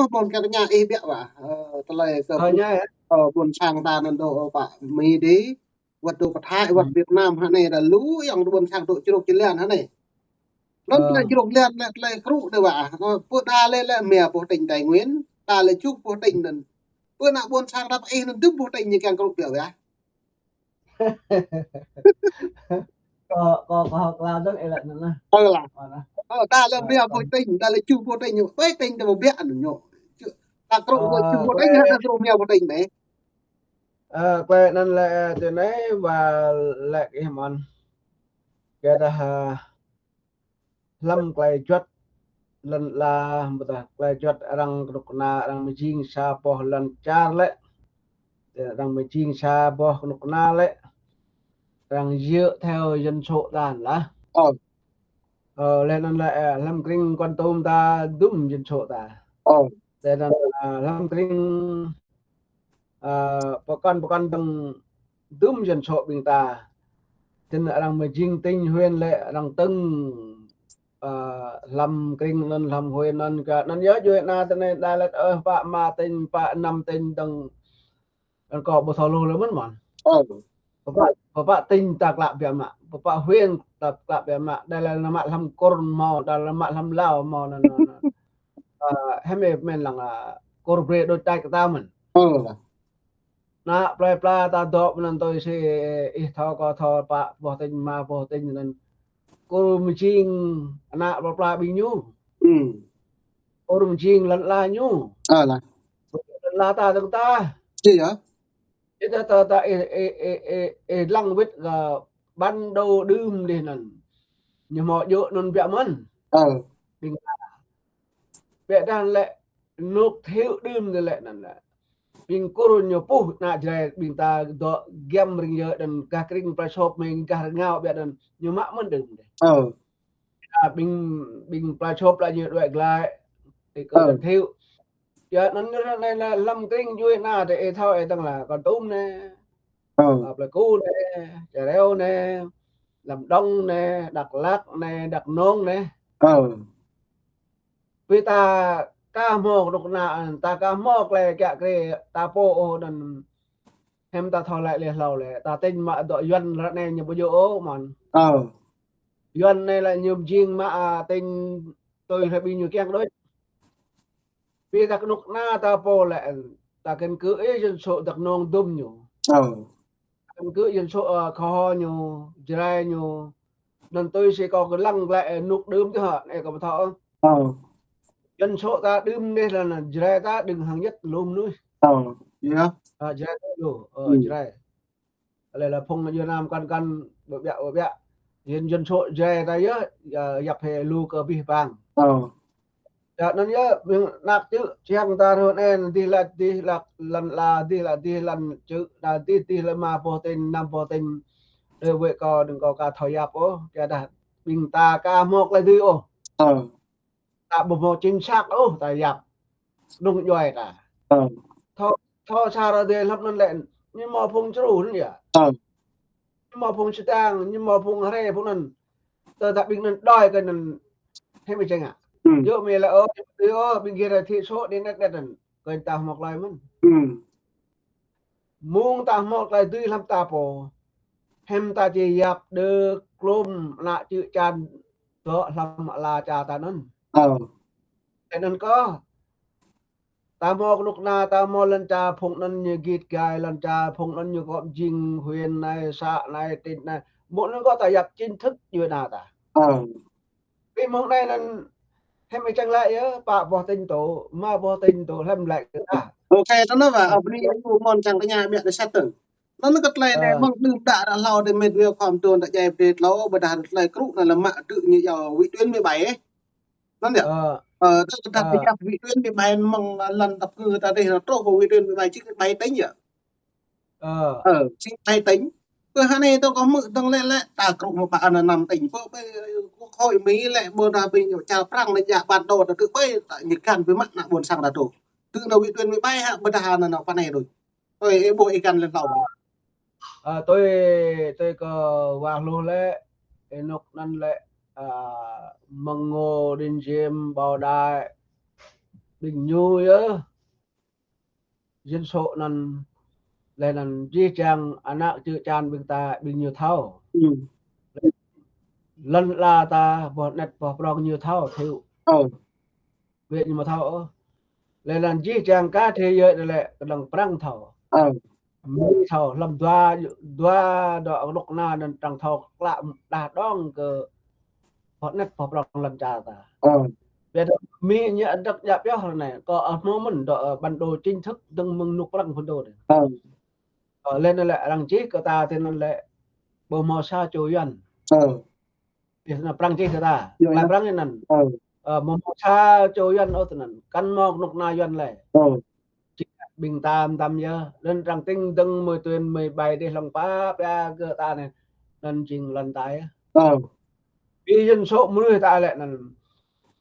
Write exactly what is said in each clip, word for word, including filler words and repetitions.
Ƀôn kơ tơña ih biă wa. Ơ, tơlơi kơ ƀôn sang ta anŭn dŏ pă Mi dih, wơ̆t dŏ pơ Thái, wơ̆t Việt Nam hă anai, đa lu ayŏng ƀôn sang dŏ čruk čơlan hă anai. Anŭn tơlơi čruk čơlan lĕ tơlơi krŭ dih wa. Ơ, pơ đa lĕ lĕ mia boh tỉnh Tây Nguyên, đa lĕ čuh boh tỉnh anŭn. Pơ ană ƀôn sang ta pơ ih anŭn dŭm boh tỉnh ñu kiăng krŭ biă wa. Kơ, kơ, kơ hŏk la dơ̆ng ih lăi anŭn lah. Ơ lah. Ơ lah. Ơ, đa lĕ mia boh tỉnh, đa lĕ čuh boh tỉnh ñu. Ƀai tỉnh ta ƀu biă anŭn ñu. Ta krŭ čuh boh tỉnh, ta krŭ mia boh tỉnh dih. Ơ, klei anŭn lĕ, ơ, tui anai wa lĕ kơ ih mơ̆n. Kơ dah, ơ, hlăm klei juăt lŏn ala, ƀôdah klei juăt arăng kơnuk kơna, arăng mơjing sa boh lŏn čar lĕ. Arăng mơjing sa boh kơnuk kơna lĕ. Arăng dựa theo dân số ta lah. Ơ. Ơ, lĕ anŭn lĕ, ơ, hlăm krĭng Kon Tum ta dŭm dân số ta. Ơ. Lĕ anŭn, ơ, hlăm krĭng, ơ, pơkŏn, pơkŏn dơ̆ng dŭm dân số ƀing ta. Tơl arăng mơjing tỉnh huyện lĕ arăng tơ̆ng, ơ, hlăm krĭng anŭn, hlăm huyện anŭn kơ anŭn yơh djuai ana tơ anai đa lĕ, ơ, pă rơma tỉnh, pă năm tỉnh dơ̆ng. Anŭn kơ ƀu thâo lu lĕ mơ̆n mơ̆n. Ơ. Pơpă, pơpă tỉnh ta klă biă mă, pơpă huyện ta klă biă mă, đa lĕ nao mă hlăm Kur hmâo, đa lĕ nao mă hlăm Lao hmâo anŭn, anŭn, anŭn. Ơ, hơmâo ih mĭn lăng, ơ, Kur brơi đôč tač kơ ta mơ̆n. Ơ. Ană plơi pla ta dŏ mơ̆n anŭn tui si ih thâo kâo thâo pă boh tỉnh rơma boh tỉnh anŭn. Kur mơjing ană plơi pla ƀing ñu. Ơ. Kur mơjing lŏn ala ñu. Ơ lah. Lŏn ala ta dơ̆ng tah. Či yơh. Ih ta, ta, ta, ih, ih, ih, ih, ih lăng wĭt kơ bản đồ đưm dih anŭn. Ñu hmâo djơ̆ anŭn biă mơ̆n. Ơ. Ƀing ta. Biă dah lĕ anŭn thiu đưm dih lĕ anŭn lĕ. Ƀing Kur ñu puh ană Jrai ƀing ta dŏ giăm rĭng yơh anŭn gah krĭng Plei Sôp mơ̆ng gah rơngiao biă anŭn ñu mă mơ̆n đưm dih. Ơ. Ơ, ƀing, ƀing Plei Sôp lĕ ñu đuaĭ glaĭ, ih kơ Ơ. Thiu. Yơh, anŭn anai lĕ hlăm krĭng djuai ana tơ ih thâo ih tơ̆ng lah Kon Tum anai. Ơ. Ơ, Pleiku anai, Čeo Reo anai, Lâm Đồng anai, Dak Lak anai, Dak Nông anai. Ơ. Ƀing ta aka hmâo kơnuk kơna, ta aka hmâo klei kiă kriê, ta pô ôh anŭn. Hơmâo ta thâo lăi lĕ hlâo lĕ, ta tỉnh mă dŏ Yuan ră anai ñu ƀu djơ̆ ôh mơ̆n. Ơ. Yuan anai lĕ ñu jing mă, ơ, tỉnh tui hơbĭ ñu kiăng đôč. Ƀing ta kơnuk kơna ta pô lĕ, ta căn cứ ih dân số Dak Nông dŭm ñu. Ơ. Căn cứ dân số, ơ, Kơho ñu, Jrai ñu. Anŭn tui si kâo kơ lăng glaĭ, ơ, anŭn đưm tơ hă, anai kâo ƀu thâo. Ơ. Dân số ta đưm anai lĕ, anŭn Jrai ta đưm hăng nhất lu mơnuih. Ơ, yơh. Ơ, Jrai ta lu, ơ, Jrai. Lĕ lĕ phung Việt Nam kăn kăn ƀu biă ƀu biă. Dân, dân số Jrai ta yơh, ơ, yap hĕ lu kơ abih bang. Ơ. Yơh, anŭn yơh, ƀing ană čư̆ čang ta rơ̆ anai, dih lăi, dih lăi lŏn ala, dih lăi, dih lŏn čư̆, đa dih, dih lĕ rơma boh tỉnh, năm boh tỉnh. Đơi wơ̆t kâo, đơ̆ng kâo aka thâo yap ôh, kơ dah ƀing ta aka hmâo klei dưi ôh. Ơ. Ta ƀu hmâo chính xác ôh, ta yap. Đŭng djuai ta. Ơ. Thâo, thâo sa ră dih hlăm anŭn lĕ, ñu hmâo phung Čru anŭn yơh. Ơ. Ñu hmâo phung Sêdang, ñu hmâo phung Hre phung anŭn. Tơdah ƀing anŭn đuaĭ kơ anŭn hơmâo čang ngă. Ơ. Yua mơ̆ lĕ, ơ, ơ, ƀing gih ră thiu sô đĭ net net anŭn. Kơ ta hmâo klei mơ̆n. Ơ. Mơ̆ng ta hmâo klei dưi hlăm ta pô. Hơmâo ta či yap đơ klôm ană čư̆ čan dŏ hlăm ala čar ta anŭn. Ơ. Anŭn kơ ta hmâo kơnuk kơna, ta hmâo lŏn čar phung anŭn ñu git gai, lŏn čar phung anŭn ñu kŏ jing huyện anai, xã anai, tỉnh anai. Mơ̆ng anŭn kơ ta yap chính thức djuai ana ta. Ơ. Ƀing mơ̆ng anai anŭn hơmâo čang lăi yơh, pă boh tỉnh dŏ, rơma boh tỉnh dŏ, hơmâo lăi kơ ta. Ơ, kơ tơ anŭn wa, ơ, ƀing ih ƀu mơ̆n čang tơña biă đơi sat tơ̆ng. Anŭn kơ tơlơi anai mơ̆ng đưm đă ră hlâo dih mĕt wa khŏm tuan ta jai pơdrĕt hlâo, ƀôdah tơlơi krŭ anŭn lĕ mă tơ̆ ñu yua vị tuyến mười bảy ih. Anŭn yơh. Ơ. Ơ, tơdah ƀu yap vị tuyến mười bảy mơ̆ng lŏn Tap Kư ta dih truh kơ vị tuyến mười bảy či bảy tỉnh yơh. Ơ. Ơ, či bảy tỉnh. Pơ hơnai tơ kâo hmư̆ tơ̆ng lĕ lĕ ta krŭ mơ̆ pă anŭn năm tỉnh. Pơ, pơ Quốc hội Mỹ lĕ ƀôdah ƀing ñu čar Prăng lĕ djă bản đồ ta tơ̆ ƀai ta ñu găn ƀu mă ană ƀôn sang ta truh. Tơ̆ anŭn vị tuyến mười bảy hă ƀôdah anŭn anŭn pơ anai đôč. Ơi, ih ƀuh ih găn lĕ hlâo. Ơ, tui, tui kơ wa hluh lĕ, ih anŭn anŭn lĕ, ơ, mơ̆ng Ngô Đình Diệm, Bảo Đại, ƀing ñu yơh. Dân số anŭn, lĕ anŭn jih jang ană čư̆ čan ƀing ta, ƀing ñu thâo. Ừ. Lŏn ala ta, boh anet, boh prŏng ñu thâo, Thiu. Ơ. Ƀiă ñu ƀu thâo ôh. Lĕ anŭn jih jang cả thế giới lĕ kơnơ̆ng Prăng thâo. Ơ. Mi thâo, lăm dua, dua dŏ rơnŭk rơna anŭn arăng thâo klă đah đŏng kơ boh anet boh prŏng lŏn čar ta. Ơ. Ƀiă dŏ Mi ñu adăk djă pioh ră anai, kơ, ơ, hmâo mơ̆n dŏ, ơ, bản đồ chính thức dơ̆ng mơ̆ng rơnŭk Prăng phŭn dŏ anai. Ơ. Ơ, lĕ anŭn lĕ arăng čih kơ ta tui anŭn lĕ ƀu hmâo sa čô Yuan. Ơ. Ƀiă anŭn Prăng čih kơ ta. Yơh, yơh. Prăng anŭn. Ơ. Ơ, ƀu hmâo sa čô Yuan ôh tui anŭn. Kăn hmâo rơnŭk rơna Yuan lĕ. Ơ. Či ƀing ta mơtam yơh. Lĕ arăng tĭng dơ̆ng mơ̆ tui anŭn mơ̆ ƀai dêh hlŏng pă pia kơ ta anai. Anŭn jing lŏn ta yơh. Ơ. Ƀiă dân số mơnuih ta lĕ anŭn.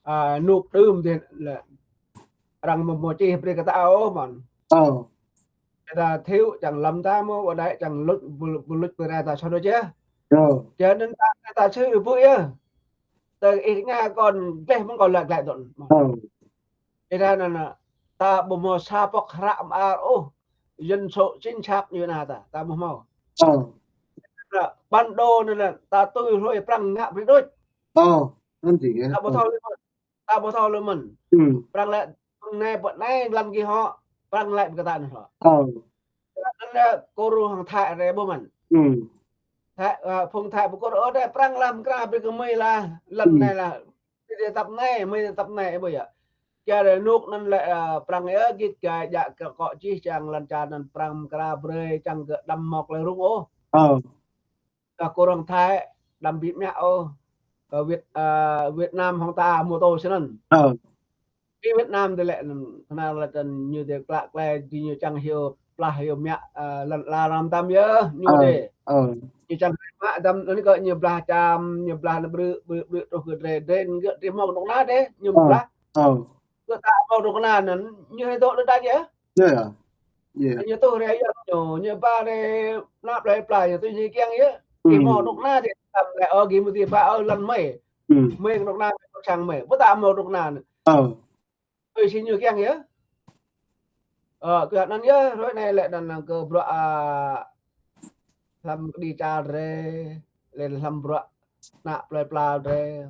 A, rơnŭk đưm dih lĕ. Arăng ƀu hmâo čih brơi kơ ta ôh mơ̆n. Ơ. Kơ ta Thiu čang lăm ta mơ̆, wơ̆t đai čang luč, ƀu, ƀu luč brơi ta sô đô čih. Ơ. Čang anŭn ta, ta sui ƀu yơh. Ta ih ngă kơ gleh mơ̆ng kơ lăk gleh dŏ. Ơ. Ih ta anŭn, ta ƀu hmâo sa pŏk hră mơar ôh. Dân số chính xác ñu anai ta, ta ƀu hmâo. Ơ. Lĕ bản đồ anŭn lĕ, ta tui hlôi Prăng ngă brơi đôč. Ơ, anŭn jing yơh. Ta ƀu thâo lơi mơ̆n. Ta ƀu thâo lơi mơ̆n. Ừ. Prăng lĕ, phung anai, pơ anai, lăm gih hŏ, Prăng lĕ ƀơi kơ ta anŭn hŏ. Ơ. Anŭn lĕ, kơ rŏng hăng Thái ră ƀu mơ̆n. Ừ. Thái, ơ, phung Thái ƀu kơ rŏng, ơ, đe Prăng lăm kra brơi kơ mơi lah, lăm anai lah. Mơi tơpă anai, mơi tơpă anai, ƀu yơh. Kơ rơnŭk anŭn lĕ, ơ, Prăng yơh git gai djă kơ kŏ čih čang lŏn čar anŭn Prăng kra brơi čang kơ đăm hmâo klơi rŭng ôh. Ơ. Kơ kơ rŏng Thái, đăm ƀu mă ôh. Kơ Việt, ơ, Việt Nam hŏng ta mơtô snăn. Ơ. Ƀing Việt Nam dih lĕ, kơnăl lĕ tơl ñu dih klă klĕ, dih ñu čang hyu plah hyu mă, ơ, lŏn ala arăng mơtam yơh, ñu dih. Ơ. Ñu čang mă mơtam, anŭn kơ ñu blah čam, ñu blah anŭn brư̆, brư̆, brư̆ truh kơ drơi, drơi, gơ̆ dih hmâo rơnŭk rơna dih, ñu blah. Ơ. Gơ̆ ta hmâo rơnŭk rơna anŭn, ñu hơdŏ đôč đa yơh. Yơh, yơh. Yơh. Ñu tuh rai yơh ñu, ñu ba rai ană plơi pla, ñu tuh ñu kiăng yơh. Ih hmâo rơnŭk rơna dih, tăm lĕ, ơ, gih mơ̆ dih ba, ơ, lŏn mơi. Mơi rơnŭk rơna, sang mơi. Ƀu ta hmâo rơnŭk rơna. Ơ. Ơi, si ñu kiăng yơh. Ơ, kơ anŭn yơh, hrơi anai lĕ anŭn kơ bruă, a, hlăm kơđi čar drơi, lĕ hlăm bruă ană plơi pla drơi.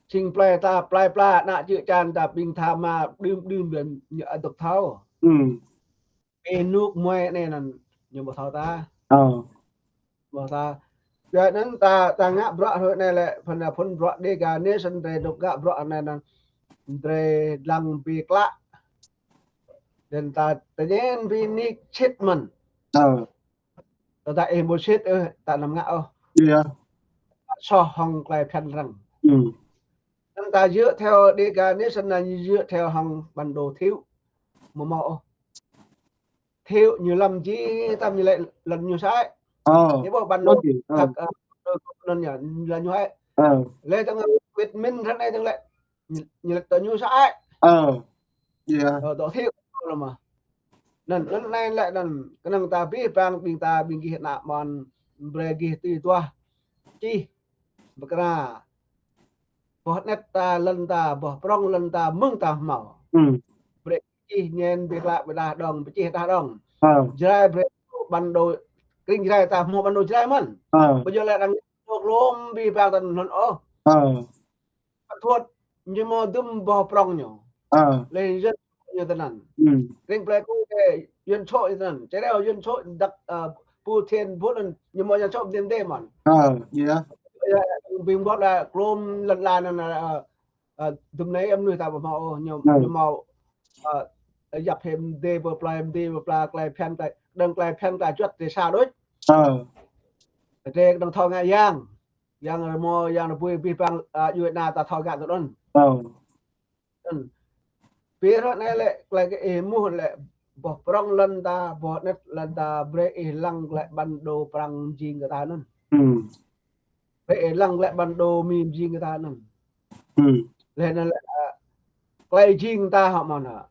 Sing plơi ta, plơi pla, ană čư̆ čan ta, ƀing tha ma, đưm đưm ƀiă ñu adôk thâo. Ơ. Ih rơnŭk mơi anai anŭn, ñu ƀu thâo ta. Ơ. Ƀu thâo ta. Yua anŭn ta, ta ngă bruă hrơi anai lĕ, phŭn, phŭn bruă Dega Nation drơi dŏ ngă bruă anai anŭn. Drơi lăng ƀing klă. Đen ta, ta ñen ƀing nik sĭt mơ̆n. Ơ. Ta, ta ih ƀu sĭt, ơ, ta anăm ngă ôh. Yơh. Soh hăng klai phiăn arăng. Ơ. Anŭn ta dựa theo Dega Nation anŭn dựa theo hăng bản đồ Thiu. Mơ̆ hmâo ôh. Thiu ñu lăm jih tam ñu lĕ lŏn ñu sơăi. Ơ. Ñu ƀuh bản đồ, ơ, ơ, anŭn ñu, lŏn ñu sơăi. Ơ. Lĕ tơ̆ng Việt Minh ră anai tơ̆ng lĕ ñu, ñu lĕ tơ ñu sơăi. Ơ. Yơh. Ơ, dŏ Thiu lăm mơ̆. Anŭn, anŭn anai lĕ anŭn, kơnơ̆ng ta abih bang ƀing ta, ƀing gih ană mơ̆n, brơi gih tui duah. Čih, pơkra. Boh anet ta, lŏn ta, boh prŏng lŏn ta, mơ̆ng ta hmâo. Ơ. Brơi čih ñen ƀiă klă ƀiă đah đŏng, pơčih đah đŏng. Ơ. Jrai brơi bản đồ, krĭng Jrai ta hmâo bản đồ Jrai mơ̆n. Ơ. Ƀu djơ̆ lĕ arăng hmâo klôm abih bang tơnăn ôh. Ơ. Pơthuơt ñu hmâo dŭm boh prŏng ñu. Ơ. Lĕ dân ñu tơnăn. Ơ. Krĭng Plei Ku dih dân số ñu tơnăn. Čơreo dân số đăk, ơ, Pu Thien Pu anŭn ñu hmâo dân số mơdê mơdê mơ̆n. Ơ, yơh. Yơh, ƀing ƀuh lĕ klôm lŏn ala anŭn, ơ, Ơ, dŭm anai mơnuih ta ƀu hmâo ôh, ñu, ơ, ñu hmâo, ơ, yap hĭ mơdê pơ plơi, mơdê pơ pla, klai phiăn ta, đơ̆ng klai phiăn ta juăt tơlơi sa đôč. Ơ. Tơdơi kơnơ̆ng thâo ngă yang. Yang rơmô, yang rơbui, abih bang, ơ, djuai ana ta thâo ngă tui anŭn. Ơ. Anŭn. Ƀiă ră anai lĕ, klai kơ ih hmư̆ lĕ, boh prŏng lŏn ta, boh anet lŏn ta, brơi ih lăng glaĭ bản đồ Prăng jing kơ ta anŭn. Ơ. Brơi ih lăng glaĭ bản đồ Mi jing kơ ta anŭn. Ơ. Lĕ anŭn lĕ, ơ, klai jing ta hŏ mơ̆n hă.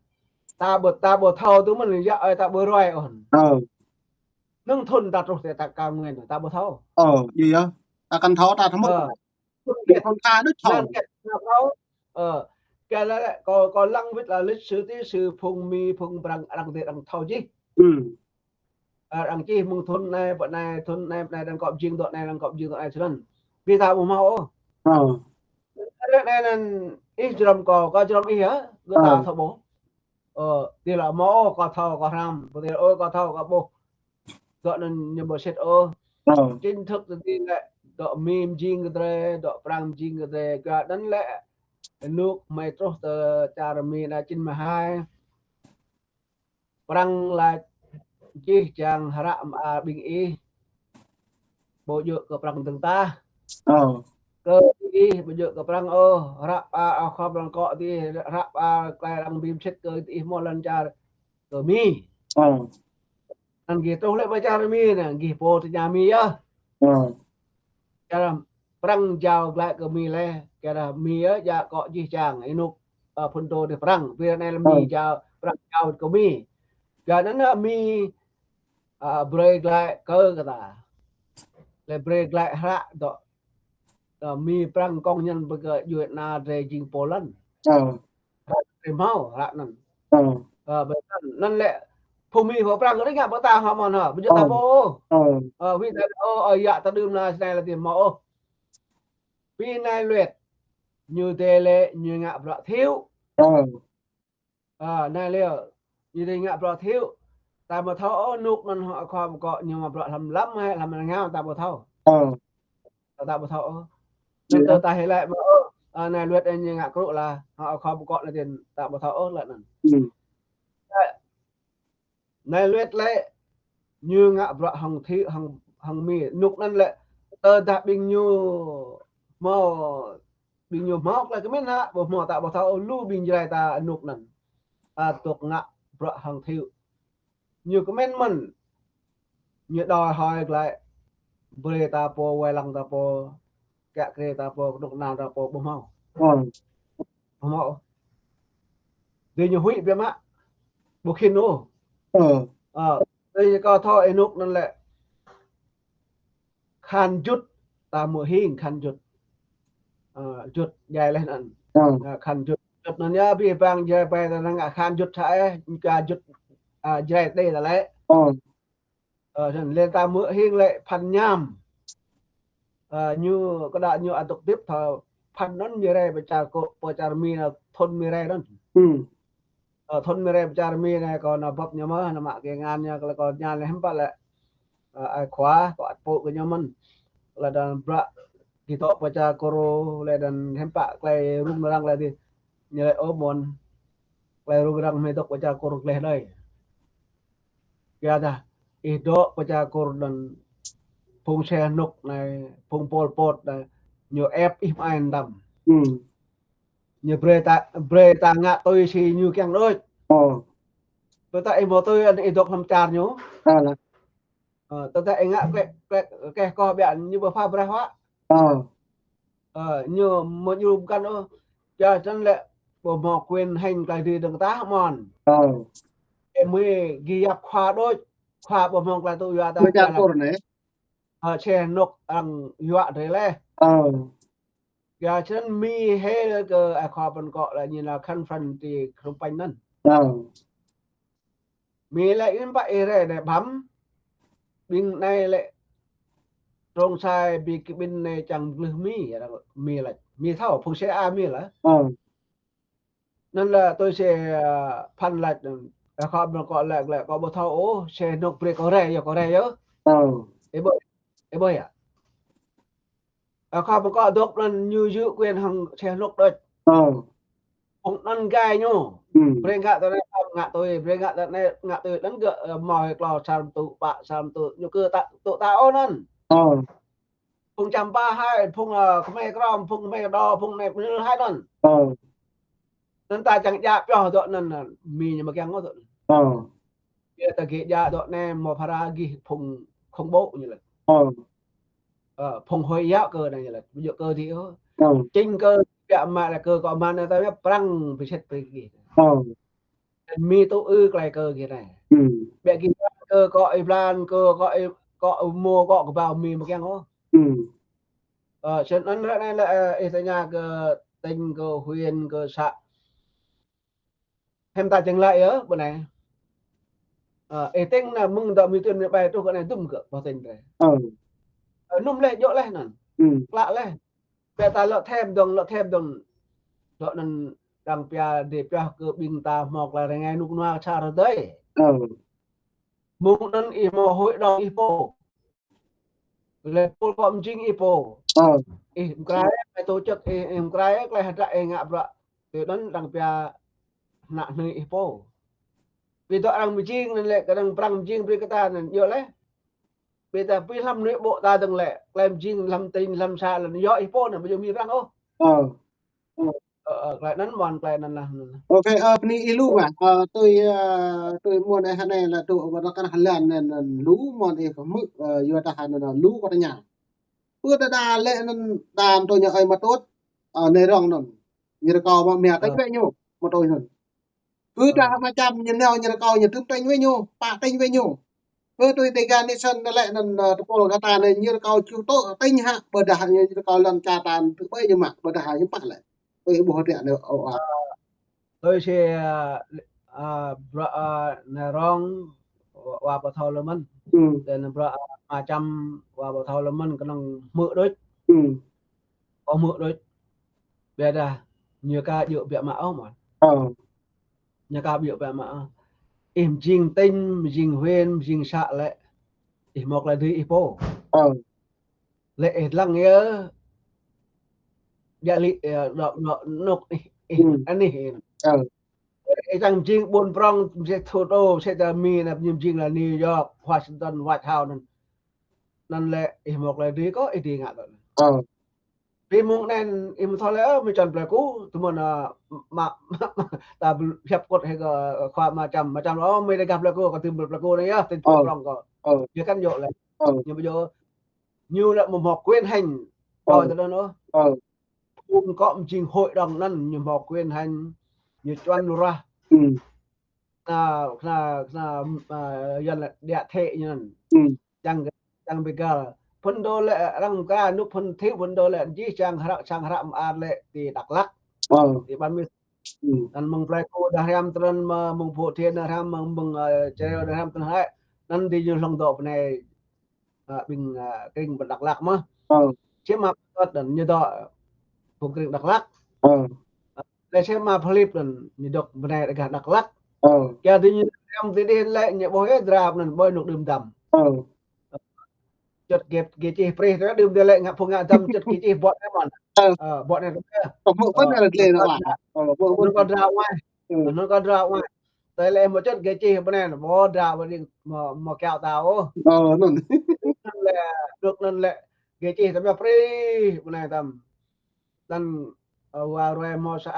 Ta ƀu, ta ƀu thâo tui mơ̆n, yă ơi ta ƀu ruai ôh. Ơ. Nơ̆ng thŭn ta truh tơ ta cao nguyên, ta ƀu thâo. Ơ, yơh. Ta kăn thâo, ta thâo mơ̆n. Ơ. Thŭn kiăng, thŭn kiăng đôč thâo. Kiăng kiăng thâo. Ơ. Kơ lĕ, lĕ, kâo, kâo lăng wĭt lĕ lịch sử ti sư phung Mi, phung Prăng, arăng dê arăng thâo čih. Hmm. Ơ, arăng čih mơ̆ng thun anai, pơ anai, thun anai, pơ anai, arăng kŏp jing dŏ anai, arăng kŏp jing dŏ anai, snăn. Bi ta ƀu hmâo ôh. Ơ. Ră anai anŭn ih jrăm kâo, kâo jrăm ih yơh, gơ̆ ta thâo ƀuh. Ơ, ti lĕ hmâo ôh, kâo thâo, kâo hrăm, pơ ti lĕ ôh, kâo thâo, kâo ƀuh. Dŏ anŭn ñu ƀu sĭt ôh. Ơ. Chính thức tơ ti lĕ, dŏ Mi mjing kơ drơi, dŏ Prăng mjing kơ drơi, kơ anŭn lĕ, anŭk hmei truh tơ čar Mi anai chín mươi hai. Prăng laĭ jih jang hră mơar ƀing ih. Ƀu djơ̆ kơ Prăng dơ̆ng tah. Ơ. Kơ ih ƀu djơ̆ kơ Prăng ôh, hră mơar, ơ, khŏm lăng kŏ ti, hră mơar klei arăng bi msĭt kơ ih mơ̆ lŏn čar kơ Mi. Ơ. Anŭn gih truh lĕ pơ čar Mi anai, gih pô tơña Mi yơh. Ơ. Čar Prăng jao glaĭ kơ Mi lĕ, čar Mi yơh, djă kŏ jih jang, anŭk, ơ, phŭn tô dih Prăng, ƀiă anai lĕ Mi jao, Prăng jao kơ Mi. Kơ anŭn lĕ Mi, ơ, brơi glaĭ kơ kơ ta. Lĕ brơi glaĭ hră dŏ, ơ, Mi Prăng kông ñăn pơ kơ djuai ana drơi jing pô lŏn. Ơ. Hră drơi hmâo, hră anŭn. Ơ. Ơ, ƀơi anŭn, anŭn lĕ phung Mi hmâo Prăng kơ rĭ ngă pơ ta hmâo mơ̆n hă, ƀu djơ̆ ta ƀuh ôh. Ơ. Ơ, wĭt ta, ơ, ơ, yă ta đưm anai, snei lĕ ti hmâo ôh. Pi anai Luet, ñu dê lĕ ñu ngă bruă thiu. Ơ. Ơ, anai lĕ, ñu dê ngă bruă thiu. Ta ƀu thâo ôh, anŭk anŭn hŏ khua pơkŏ ñu ngă bruă hlăm lăm hĕ, hlăm rơngiao ta ƀu thâo. Ơ. Ta, ta ƀu thâo ôh. Anŭn tơ ta hĭ lĕ mơ̆ ôh, ơ, anai Luet ñu ngă krŭ lah, hŏ khua pơkŏ anai tin ta ƀu thâo ôh lĕ anŭn. Hmm. Anai Luet lĕ, ñu ngă bruă hăng thiu, hăng, hăng Mi. Anŭk anŭn lĕ, tơdah ƀing ñu hmâo, ƀing ñu hmâo klei kơmin hă, ƀu hmâo ta ƀu thâo ôh, lu ƀing Jrai ta anŭk anŭn. Ta dŏ ngă bruă hăng thiu. Ñu kơmin mơ̆n. Ñu đòi hỏi glaĭ. Brơi ta pô, wai lăng ta pô. Kiă kriê ta pô, kơnuk kơna ta pô, ƀu hmâo. Ơ. Ƀu hmâo. Dê ñu huĭ biă mă. Ƀu khĭn ôh. Ơ. Ơ. Dê ñu kơ thâo anŭk anŭn lĕ. Khăn Jut, ta hmư̆ hing Khăn Jut. Ơ, Jut djai leh anŭn. Ơ. Ơ, Khăn Jut. Jut anŭn yơh, abih bang Jrai ƀai ta năng ngă Khăn Jut hă, ơ, kơ Jut, ơ, Jrai đe ta lĕ. Ơ. Ơ, anŭn lĕ ta hmư̆ hing lĕ Phăn Nham. Ơ, ñu, kơ đa ñu adŏk dip thâo Phăn anŭn Mi rai pơ čar kơ, pơ čar Mi anŭn, thun Mi rai anŭn. Hmm. Ơ, thun Mi rai pơ čar Mi anai kơ ană bưp ñu mơ̆, ană mă kơ ngăn ñu, kơ lĕ kơ ñan lĕ hiư̆m pă lĕ. Ơ, ai khua, kơ ăt pô kơ ñu mơ̆n. Lĕ dăn bruă, gih dŏ pơ čar Kur, lĕ dăn hiư̆m pă klei rŭng răng lĕ dih. Ñu lĕ ơ mơ̆n. Klei rŭng răng hmei dŏ pơ čar Kur gleh đơi. Kơ dah, ih dŏ pơ čar Kur anŭn phung Sihanouk anai, phung Pol Pot anai, ñu ĕp ih mơai mơtam. Hmm. Ñu brơi ta, brơi ta ngă tui si ñu kiăng đôč. Ơ. Tơdah ih hmâo tui anŭn ih dŏ hlăm čar ñu. Ơ, lah. Ơ, tơdah ih ngă klĕ, klĕ, keh koh biă ñu ƀu pha braih wă. Ơ. Ơ, ñu mơ̆ ñu ƀu kăn ôh. Čar čăn lĕ ƀu hmâo quyền hành klei dưi dơ̆ng tah mơ̆n. Ơ. Ih mui gih yap khua đôč, khua ƀu hmâo klei tŭ yua ta. Pơ čar Kur anai. Ơ, Sihanouk arăng yua drơi leh. Ơ. Kơ čăn Mi hil kơ ai khua pơkŏ lĕ ñu nao khăn Phăn ti Phnom Penh anŭn. Ơ. Mi lĕ ih pă ih rai anai ƀăm. Ƀing anai lĕ Trong Sai bi kơ ƀing anai čang glưh Mi, Mi lĕ. Mi thâo, phung C I A Mi lĕ. Ơ. Anŭn lĕ tui si, ơ, Phăn laĭ, ơ, khua pơkŏ laĭ, laĭ kâo ƀu thâo ôh, Sihanouk brơi kâo rai, yơh kâo rai yơh. Ơ. Ih ƀuh, ih ƀuh yơh. Ơ, khua pơkŏ dŏ anŭn ñu yua quyền hăng Sihanouk đôč. Ơ. Phung anŭn gai ñu. Hmm. Brơi ngă tui anai, ngă tui, brơi ngă tui anai, ngă tui, anŭn gơ̆, ơ, mơ̆ klâo sa rơtuh, pă sa rơtuh, ñu kơ ta, tŭ ta ôh anŭn. Ơ. Phung Čăm Ba hai, phung, ơ, Khmer Krom, phung Khmer Đô, phung anai, phung hai anŭn. Ơ. Anŭn ta čang djă pioh dŏ anŭn, anŭn, Mi ñu mơkiăng ôh dŏ anŭn. Ơ. Yua ta gih djă dŏ anai, mơ̆ phara gih phung khủng bố ñu laĭ. Ơ. Ơ, phung Hồi giáo kơ anai ñu laĭ, ƀu djơ̆ kơ dih ôh. Ơ. Chính kơ biă mă lĕ kơ kơ mơ̆n anai ta biă Prăng bi sĭt brơi gih. Ơ. Mi tŭ ư klei kơ gih anai. Hmm. Biă gih kơ kơ ih blan, kơ kơ ih, kơ ih mơ̆ kơ kơƀao Mi mơkiăng ôh. Hmm. Ơ, snăn ră anai lĕ, ơ, ih tơña kơ tỉnh, kơ huyện, kơ xã. Hem ta čang laĭ yơh, ƀơi anai. Ơ, ih tĭng anai mơ̆ng dŏ mơ̆ng tui anai ƀai truh kơ anai dŭm kơ boh tĭng tơdơi. Ơ. Ơ, nŭm laih, djơ̆ laih anŭn. Hmm. Klă laih. Ƀiă ta lŏ thêm dơ̆ng, lŏ thêm dơ̆ng. Dŏ anŭn arăng pia dêh pioh kơ ƀing ta hmâo tơlơi rơngai rơnuk rơnua čar tơdơi. Ơ. Mơ̆ng anŭn ih hmâo hội đồng ih pô. Lĕ pô kơ mơjing ih pô. Ơ. Ih mơkrai, ih tổ chức, ih, ih mơkrai, tơlơi hơdră ih ngă bruă. Tui anŭn arăng pia ană hnư̆ ih pô. Ƀiă dŏ arăng mơjing anŭn lĕ, kơ arăng prăng mơjing brơi kơ ta anŭn, djơ̆ laih. Ƀiă ta ƀơi hlăm nội bộ ta dơ̆ng lĕ, tơlơi mơjing hlăm tỉnh, hlăm xã lĕ, yơh ih pô anŭn, ƀu djơ̆ mơ̆ng arăng ôh. Ơ. Ơ, ơ, tơlơi anŭn mơ̆n, tơlơi anŭn lah. Ok, ơ, bơni ih lu mơ̆n. Ơ, tui, ơ, tui mơ̆n ih hơnai lĕ tui, ƀơi anŭn kơ Hà Lan anŭn, anŭn lu mơ̆n ih kơ hmư̆, ơ, yua dah anŭn, anŭn lu kơ tơña. Pơ tơdah lĕ anŭn đam tui ñu ơi mă tŭt, ơ, anai rŏng anŭn. Ñu rơkâo mă mia tĭng wĕ ñu, mă tui anŭn. Pơ dah mă čăm ñu nao ñu rơkâo ñu tŭm tĭng wĕ ñu, pă tĭng wĕ ñu. Pơ tui Dega Nation anŭn lĕ anŭn, ơ, tơpul kơ ta anŭn ñu rơkâo čuh tŭ tĭng hă, ƀôdah ñu rơkâo lŏn čar ta tŭ ƀơi ñu mă, ƀôdah ñu pă lĕ. Tui ƀuh hơdră anŭn, ơ, ơ. Tui si, ơ, ơ, bruă, ơ, anai rŏng, wa, wa pơthâo lơ̆m mơ̆n. Hmm. Tui anŭn bruă, ơ, mă čăm, wa pơthâo lơ̆m mơ̆n, kơnơ̆ng hmư̆ đôč. Hmm. Kơ hmư̆ đôč. Ƀiă dah, ñu ka djơ̆ biă mă ôh mơ̆n. Ơ. Ñu ka djơ̆ biă mă ôh. Ih mơjing tỉnh, mơjing huyện, mơjing xã lĕ. Ih hmâo tơlơi dưi ih pô. Ơ. Lĕ ih lăng yơh. Djă̱ lĕ, ơ, dŏ, dŏ, anŭn ih, ih, hmm, anih ih. Ơ. Ih čang mơjing ƀôn prŏng, mơsĕ thủ đô, mơsĕ ta Mi anai, ñu mơjing lĕ New York, Washington, White House anŭn. Anŭn lĕ ih hmâo tơlơi dưi kơ ih dưi ngă tui. Ơ. Ƀing mơ̆ng anŭn ih mơ̆ thâo lĕ, ơ, mơ̆ čan Pleiku, tơmơ̆n, ơ, mă, mă, mă, ta ƀu hiăp kŏt hĭ kơ, ơ, khua mă čăm, mă čăm, ơ, mơ̆ dêh gah Pleiku, kơ tơm Pleiku anai yơh, tơm, ơ, prŏng kơ. Ơ. Ñu kăn djơ̆ lĕ. Ơ. Ñu ƀu djơ̆, ñu lĕ mơ̆ hmâo quyền hành. Ơ. Ơ, tơdơi anŭn. Ơ. Phun kơ mơjing hội đồng anŭn, ñu hmâo quyền hành, ñu čuăn rah. Hmm. Kơna, kơna, kơna, ơ, Yuan lĕ địa thế ñu anŭn. Hmm. Čang, čang ƀiă găl. Phun dŏ lĕ arăng kơ anŭn phun thiu phun dŏ lĕ jih čang hră, čang hră mơar lĕ ti Dak Lak. Ơ. Ti ban mi. Hmm. Anŭn mơ̆ng Pleiku dah hriăm tơlơi anŭn mơ̆, mơ̆ng Phú Thiện dah hriăm, mơ̆ng, mơ̆ng, ơ, Chai Reo dah hriăm tơlơi anŭn. Anŭn dih ñu hlŏng dŏ bơnai, ơ, ƀing, ơ, kring ƀơi Dak Lak mơ̆. Ơ. Či mă pơtŭt anŭn ñu dŏ phung kring Dak Lak. Ơ. Lĕ či mă Philip anŭn ñu dŏ bơnai dêh gah Dak Lak. Ơ. Kiăng dih ñu hriăm ti dih lĕ ñu ƀuh yơh dra anŭn ƀơi anŭn đưm đăm. Ơ. Čŭt gê, gê čih prih tơ đưm dih lĕ ngă phung ngă dăm čŭt gê čih bŏt anai mơ̆n. Ơ. Ơ, bŏt anai tơ. Ơ, mơ̆ ƀơ̆n lĕ lĕ anŭn. Ơ, mơ̆ ƀơ̆n. Anŭn kơ dra wai. Ơ. Anŭn kơ dra wai. Tơlơi lĕ mơ̆ čŭt gê čih bơnai, mơ̆ dra wai ding mơ̆, mơ̆ kiaŏ ta ôh. Ơ, anŭn. Anŭn lĕ, dŏ anŭn lĕ gê čih tơm yơh prih bơnai tơm. Tơl, ơ, wa ruai hmâo sa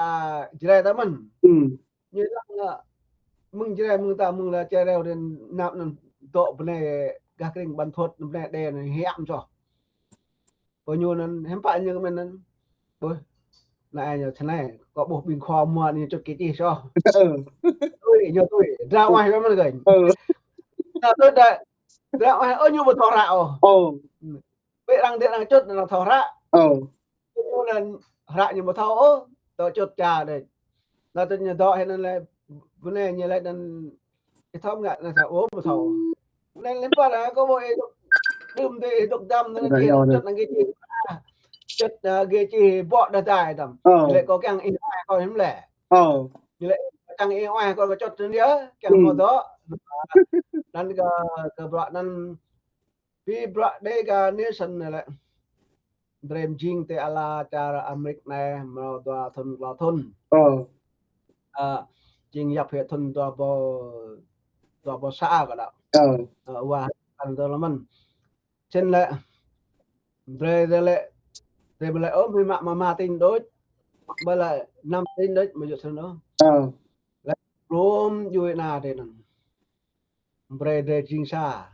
Jrai ta mơ̆n. Hmm. Ñu lăng, ơ, mơ̆ng Jrai mơ̆ng ta mơ̆ng lĕ Chai Reo dih năp anŭn dŏ bơnai gah kring Ban Thuôt bơnai đe anŭn hiam soh. Pơ ñu anŭn hiư̆m pă ñu kơ mơ̆n anŭn. Ƀuh. Anai ñu tơ anai, kơ ƀuh ƀing khua mua ñu čŭt gê čih soh. Ơ. Tui, ñu tui. Dra wai kơ mơ̆n kơ. Ơ. Dra tui dah. Dra wai, ơ, ñu ƀu thâo hră ôh. Ơ. Ƀiă arăng dih arăng čŭt arăng thâo hră. Ơ. Ñu anŭn hră ñu ƀu thâo ôh, dŏ čŭt ča đĕč. Anŭn tơ ñu dŏ hĭ anŭn lĕ, bơnai ñu lĕ anŭn, ih thâo ngă anŭn sa ôh ƀu thâo. Anŭn lĕ pă lah kơ ƀuh ih dŏ, đưm dih ih dŏ dăm anŭn lĕ čŭt anŭn gê čih. Čŭt, ơ, gê čih bŏ dah dai dăm. Ơ. Lĕ kơ kiăng ih oai kơ hiư̆m lĕ. Ơ. Lĕ kiăng ih oai kơ čŭt anŭn yơh, kiăng hmâo dŏ. Anŭn kơ, kơ bruă anŭn Pi bruă Dega Nation anai lĕ. Drei mơjing ti ala čar Amêrik anai mrâo dua thŭn klâo thŭn. Ơ. Ơ, jing yap hĭ thŭn dua rơbâo, dua rơbâo sa kơ đăo. Ơ. Ơ, wa, ăn tơ lơ mơ̆n. Čen lĕ, drei, drei lĕ, drei ƀu lĕ, ơ, mơ̆ mă, mă, mă tĭng đôč. Ƀu lĕ năm tĭng đôč, mơ̆ yua čen ôh. Ơ. Lĕ, lŏm djuai ană drei anŭn. Brei drei jing sa.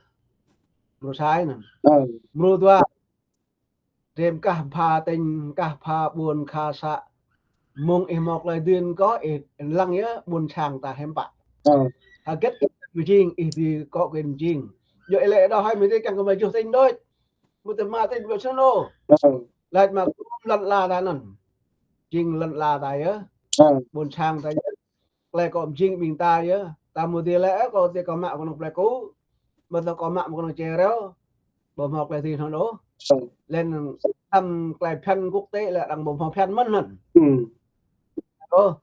Mrô sa anŭn. Ơ. Mrô dua. Drei mơkah pha tỉnh, mơkah pha ƀuôn kha să. Mơ̆ng ih hmâo tơlơi dưi kơ ih lăng yơh ƀuôn sang ta hiư̆m pă. Ơ. Hơget mơjing ih dưi kơ kơ mơjing. Yua ih lĕ đôč hơi mơ̆ dưi kiăng kơ mơ̆ juh tỉnh đôč. Mơ̆ tơ mă tỉnh ƀu sơnô. Ơ. Laĭ mă lŏn ala ta anŭn. Jing lŏn ala ta yơh. Ơ. Ƀuôn sang ta yơh. tơlơi kâo pơjing ƀing ta yơh. Ta mơ̆ dih lĕ, ơ, kâo tơlơi kâo mă kơnơ̆ng plei kŭ, ƀơi tơlơi kâo mă kơnơ̆ng čê reo, ƀu hmâo tơlơi dih hơnŭn ôh. Lĕ anăm tơlơi phiăn quốc tế lĕ arăng ƀu hmâo phiăn mơ̆n anŭn. Ơ,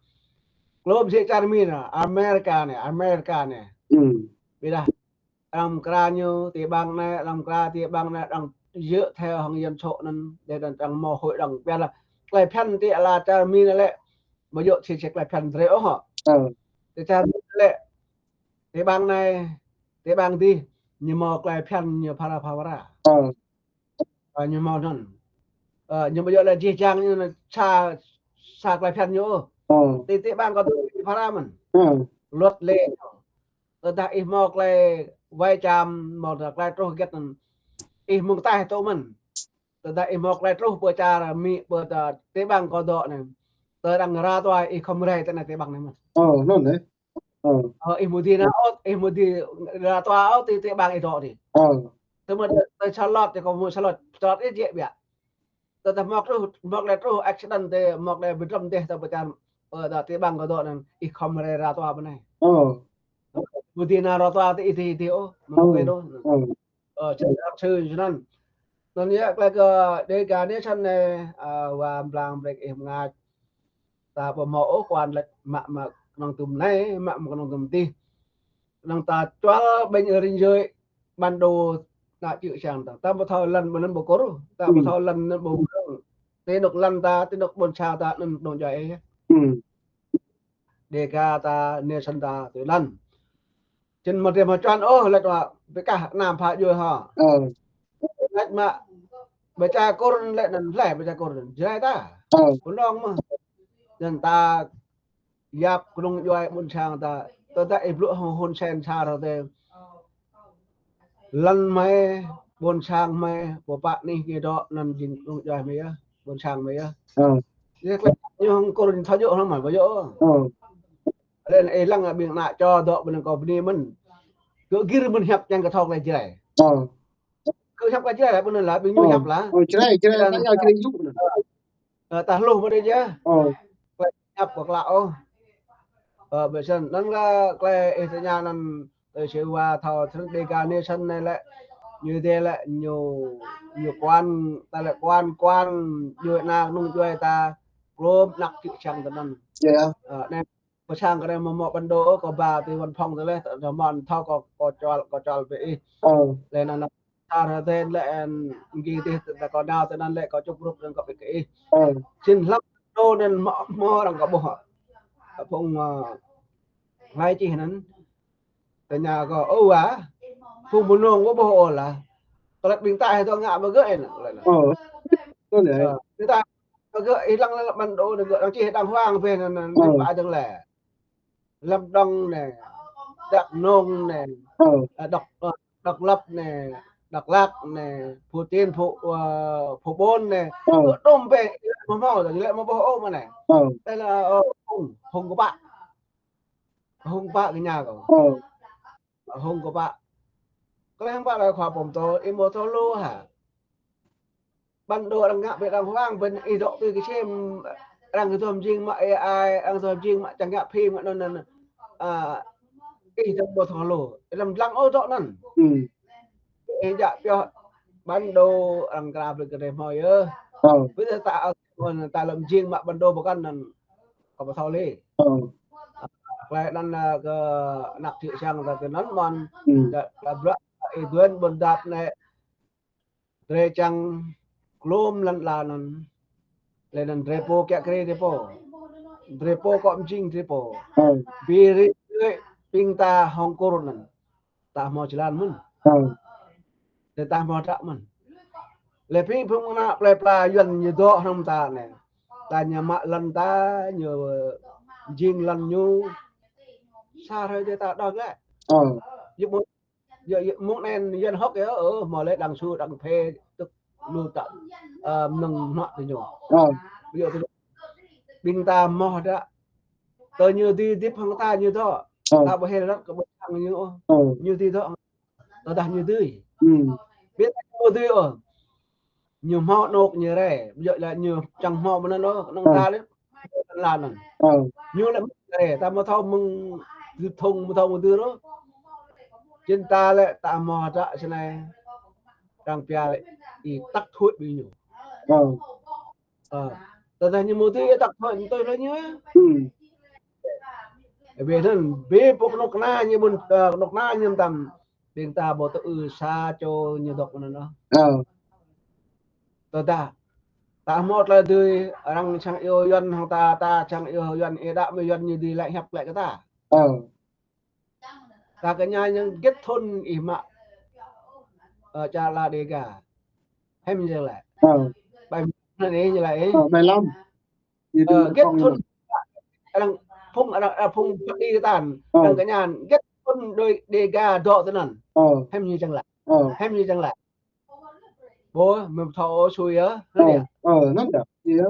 global čar Mi anai, Amerika anai, Amerika anai. Ƀiădah arăng mơkra ñu, ti ƀang anai, arăng mơkra ti ƀang anai, arăng djơ̆ theo hăng dân số anŭn, để arăng hmâo hội đồng phiăn lĕ. Tơlơi phiăn ti ala čar Mi anai lĕ, ƀu djơ̆ či či tơlơi phiăn drơi ôh hă. Ti čar Mi anai lĕ, ti ƀang anai, ti ƀang dih, ñu hmâo tơlơi phiăn ñu phara phara. Ơ, ñu hmâo anŭn. Ơ, ñu ƀu djơ̆ lĕ jih jang ñu anŭn sa, sa tơlơi phiăn ñu ôh. Ti, ti ƀang kâo tui phara mơ̆n. Luật lệ. Tơdah ih hmâo tơlơi wai čam, hmâo tơlơi truh hơget anŭn, ih mơ̆ng ataih tŭ mơ̆n. Tơdah ih hmâo tơlơi truh pơ čar Mi, pơ ta, ti ƀang kâo dŏ anai, tơdah arăng ra tòa ih khŏm rai tơ anai ti ƀang anai mơ̆n. Ơ, ih mơ̆ dih nao ôh, ih mơ̆ dih ra tòa ôh, ti, ti ƀang ih dŏ dih. Tơdah mơ̆ tơ Charlotte, ti kâo mơ̆ Charlotte, Charlotte ih jĕ biă. Tơdah hmâo truh, hmâo tơlơi truh accident ti, hmâo tơlơi bơdrăm dêh tơ pơ čar, pơ ta ti ƀang kâo dŏ anŭn, ih khŏm rai ra tòa pơ anai. Mơ̆ dih nao ra tòa ti ih dih, ih dih ôh, mơ̆ kơ dŏ. Ơ, čang rap sư čơnăn. Anŭn yơh tơlơi kơ Dega Nation anai, ơ, wa blang brek ih mơngač. Ta ƀu hmâo ôh quan lĕ mă, mă kơnơ̆ng tŭm anai, mă, mă kơnơ̆ng tŭm dih. Kơnơ̆ng ta čuăl ƀing rĭm jơi bản đồ ană čư̆ čang ta. Ta ƀu thâo lŏn ƀơi anŭn ƀu kơkuh, ta ƀu thâo lŏn anŭn ƀu mơ̆ng. Ti anŭn lŏn ta, ti anŭn ƀôn sang ta, anŭn kơnơ̆ng djuai ih. Dega ta, Nation ta, tui anŭn. Čin mơ̆ tơlơi mơčuăn ôh, lĕ tơlơi ƀu kah anăm pha djuai hă. Lĕ mă, ƀơi čar Kur lĕ anŭn, lĕ ƀơi čar Kur anŭn, Jrai ta. Kơnơ̆ng mơ̆. Anŭn ta yap kơnơ̆ng djuai ƀôn sang ta, tơdah ih blŭ hăng Hun Sen sa rơdêh. Lŏn mơi, ƀôn sang mơi, pơpă anih ñu dŏ, anŭn jing kơnơ̆ng djuai mơi yơh, ƀôn sang mơi yơh. Yơh, tơlơi ñu hăng Kur ñu thâo djơ̆ hăng mơi, ƀu djơ̆. Lĕ ih lăng ƀing ană čô dŏ ƀơi anŭn kâo bơni mơ̆n. Gơ̆ gir mơ̆n hiăp čang kơ thâo tơlơi Jrai. Gơ̆ hiăp tơlơi Jrai lah, ƀơi anŭn lah, ƀing ñu hiăp lah. Jrai, Jrai, ta hluh mơ̆ dih yơh. Tơlơi hiăp kơ klă ôh. Ơ, ƀơi anŭn, anŭn lah tơlơi ih tơña anŭn, tơlơi sư wa thâo, tơlơi Dega Nation anai lĕ, ñu dih lĕ, ñu, ñu kuan, ta lĕ kuan, kuan, djuai ană kơnơ̆ng djuai ta, klôm ană čư̆ čang tơ anŭn. Anai, pơ sang kơ anai mơ̆ hmâo bản đồ, kâo ba ti văn phòng tơ leh, tơ mơ̆n thâo kâo, kâo čuăl, kâo čuăl pơ ih. Lĕ anŭn, anŭn, ta rơdêh lĕ, ơ, gih dih, ta kâo nao tơ anŭn lĕ, kâo čŭp rup anŭn kâo pơkă ih. Čin hlăm bản đồ anŭn hmâo, hmâo arăng kâo ƀuh. Phung, ơ, hlai čih anŭn. Tơña kâo, ơ wa, phung mơnơ̆ng kâo ƀuh ôh lah. Kơ lĕ ƀing ta hơdôm ngă ƀơi gơ̆ anŭn, kơ lĕ anŭn. Ơ, ƀing ta ƀơi gơ̆ ih lăng lăng bản đồ anŭn gơ̆, arăng čih đang hoang pơ anŭn, anŭn, anŭn, ba dơ̆ng lĕ. Lâm Đồng anai, Đắk Nông anai, ơ, Đắk, ơ, Đắk Lắk anai, Đắk Lắk anai, Phú Thiện, Phú, ơ, Phú Bốn anai. Gơ̆ tơm pơ, hmâo hmâo, lĕ mơ̆ ƀuh ôh mơ̆ anai. Tơlơi, ơ, Hùng, Hùng Kơpă. Hùng Kơpă kơ ñu kâo. Hùng Kơpă. Kơ lĕ Hùng Kơpă lĕ khua pơm tơ, ih mơ̆ thâo lu hă. Bản đồ arăng ngă pơ đang hoang pơ anŭn ih dŏ tui kơsem, arăng kơdŏm jing mă A I, arăng kơdŏm jing mă čang ngă phim ngă anŭn anŭn. Ơ, ih dŏ ƀu thâo lu. Ih lăm lăng ôh dŏ anŭn. Ih djă̱ pioh bản đồ arăng kra brơi kơ drơi hmâo yơh. Ƀiădah ta, ta lŏm jing mă bản đồ pơkŏn anŭn. Kâo ƀu thâo lĕ. Tơlơi anŭn, ơ, kơ ană čư̆ čang ta tơ anŭn mơ̆n. Dă, dă bruă, ih duan ƀôn dap anai. Drơi čang klôm lŏn ala anŭn. Lĕ anŭn drơi pô kiă kriê drơi pô. Drơi pô kơ mơjing drơi pô. Ƀing rĭm čô ƀing ta hăng Kur anŭn. Ta hmâo jơlan mơ̆n. Lĕ ta hmâo hră mơ̆n. Lĕ phim phung ană plơi pla Yuan ñu dŏ hrŏm ta anai. Ta ñu mă lŏn ta, ñu jing lŏn ñu. Sa hrơi dih ta đŏk lĕ. Yua mơ̆ng Yơh, yơh, mơ̆ng anai Yuan hŏk yơh, ơ, hmâo lĕ đang su, đang phê, tŭk lu ta, ơ, mơnơ̆ng hnuă tơ ñu. Ƀiădah tơ ƀing ta hmâo dă. Tơ ñu dưi hơdip hăng ta ñu dŏ. Ta ƀu hil răt kơ ƀôn sang ñu ôh. Ñu dưi dŏ. Tơdah ñu dưi. Ƀiădah ñu ƀu dưi ôh. Ñu hmâo anŏ ñu rai. Ƀiădah lĕ ñu čang hmâo mơ̆n anŭn ôh, anŭn ta lĕ. Lan anŭn. Ơ. Ñu lĕ mơ̆ng rĕ, ta mơ̆ thâo mơ̆ng tơdơi thŭng, mơ̆ thâo mơ̆ng tơdơi rô. Čin ta lĕ ta mơ̆ hră čơnai. Arăng pia lĕ ih tăk thuĕ ƀing ñu. Ơ. Ơ. Tơdah ñu mơ̆ tui ih tăk thuĕ, tui lĕ ñu. Hmm. Ƀing anŭn, ƀing pô kơnuk kơna ñu ƀun, ơ, kơnuk kơna ñu tam. Ƀing ta ƀu tŭ ư sa čô ñu dŏ anŭn ôh. Ơ. Tơdah ta hmâo tơlơi dưi, arăng čang iâu Yuan hăng ta, ta čang iâu Yuan, ih đaŏ mơ̆ Yuan ñu dưi laĭ hiăp laĭ kơ ta. Ơ. Ta kơ ñu ñu hơget thŭn ih mă, ơ, čar ala Dega. Hiư̆m ñu laĭ. Ơ. Ƀai anŭn ih ñu laĭ ih. Ơ, ƀai lăm. Ơ, hơget thŭn. Arăng phung, arăng, arăng phung phat đi kơ ta. Ơ. Arăng kơ ñu hơget thŭn đôi Dega dŏ tui anŭn. Ơ. Hiư̆m ñu čang laĭ. Ơ. Hiư̆m ñu čang laĭ. Ƀu, mơ̆ thâo sui yơh. Ơ, anŭn yơh. Ơ, anŭn yơh. Iya.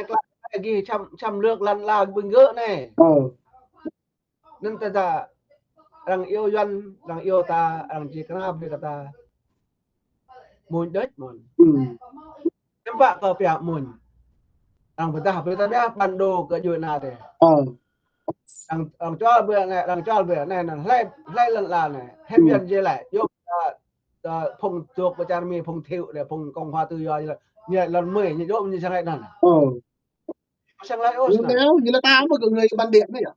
Klă lagi čăm, čăm lơ̆k lăn la ƀing gơ̆ anai. Ơ. Anŭn tơdah arăng iâu Yuan, arăng iâu ta, arăng či kơnăp brơi kơ ta. Mơ̆n đôč mơ̆n. Hmm. Hiư̆m pă kơ pia mơ̆n. Arăng pơdah brơi ta pia bản đồ kơ djuai ania tê. Ơ. Arăng, arăng čuăl brơi anai, arăng čuăl brơi anai, anŭn hlơi, hlơi lăn la anai. Hiư̆m Yuan či laĭ. Yua, ơ, ơ, phung dŏ pơ čar Mi, phung thiu đe, phung Cộng hòa Tự do, ñu laĭ lăn mơi, ñu dŏ ñu čang laĭ anŭn. Ơ. Čang laĭ ôh. Ñu laĭ ôh, ñu laĭ ta mơ̆ kơ người bản địa anai yơh.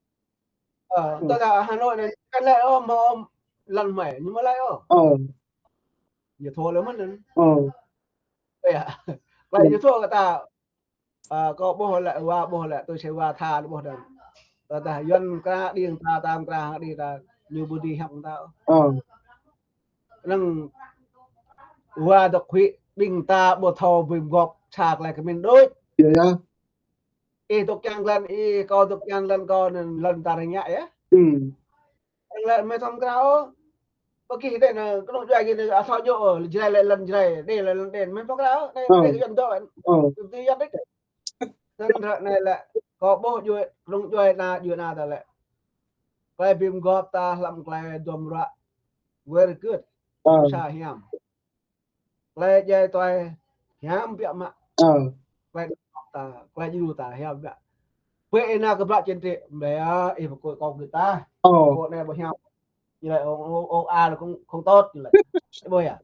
Ơ, tơdah Hà Nội anai, kăn laĭ ôh, mơ̆ lăn mơi, ñu mơ̆ laĭ ôh. Ơ. Ñu thâo lĕ mơ̆n anŭn. Ơ. Ơ yơh. Laĭ ñu thâo kơ ta, ơ, kâo ƀuh lĕ, wa ƀuh lĕ, tui si wa tha ƀuh đơ̆ng. Tơdah Yuan mơkra đing ta, ta mơkra hăng đing ta, ñu ƀu dưi hiăp ta. Ơ. Năng wa dŏ huĭ ƀing ta ƀu thâo ƀing gŏp sa tơlơi kơ mĭn đôč. Iya, iya. Ih dŏ kiăng lăn ih, kâo dŏ kiăng lăn kâo, anŭn lăn ta rơngiă yơh. Hmm. Lĕ mơi thâo mơkra ôh. Pơkih tê anai, kơnuk djuai gih anai, asâo djơ̆, ơ, Jrai lĕ lăn Jrai, đê lĕ lăn đê, mơi thâo mơkra ôh. Anai, ơ, anai kơ Yuan dŏ, anŭn. Ơ. Tui Yuan đôč. Anŭn ră anai lĕ, kâo ƀuh djuai, kơnuk djuai ta, djuai ania ta lĕ. Tơlơi ƀing gŏp ta hlăm tơlơi duăm ruă. Very good. Ơ. Sa hiam. Tơlơi djai tuai hiam biă mă. Ơ. Tơlơi dŏ ta, tơlơi djru ta hiam biă. Ƀơi anai kơ bruă chính trị, ƀai ih pơkŏ kŏ gơ̆ ta. Ơ. Kŏ anai ƀu hiam. Ñu laĭ ông, ông, ông A là không, không tốt, ñu laĭ. Ƀu yơh.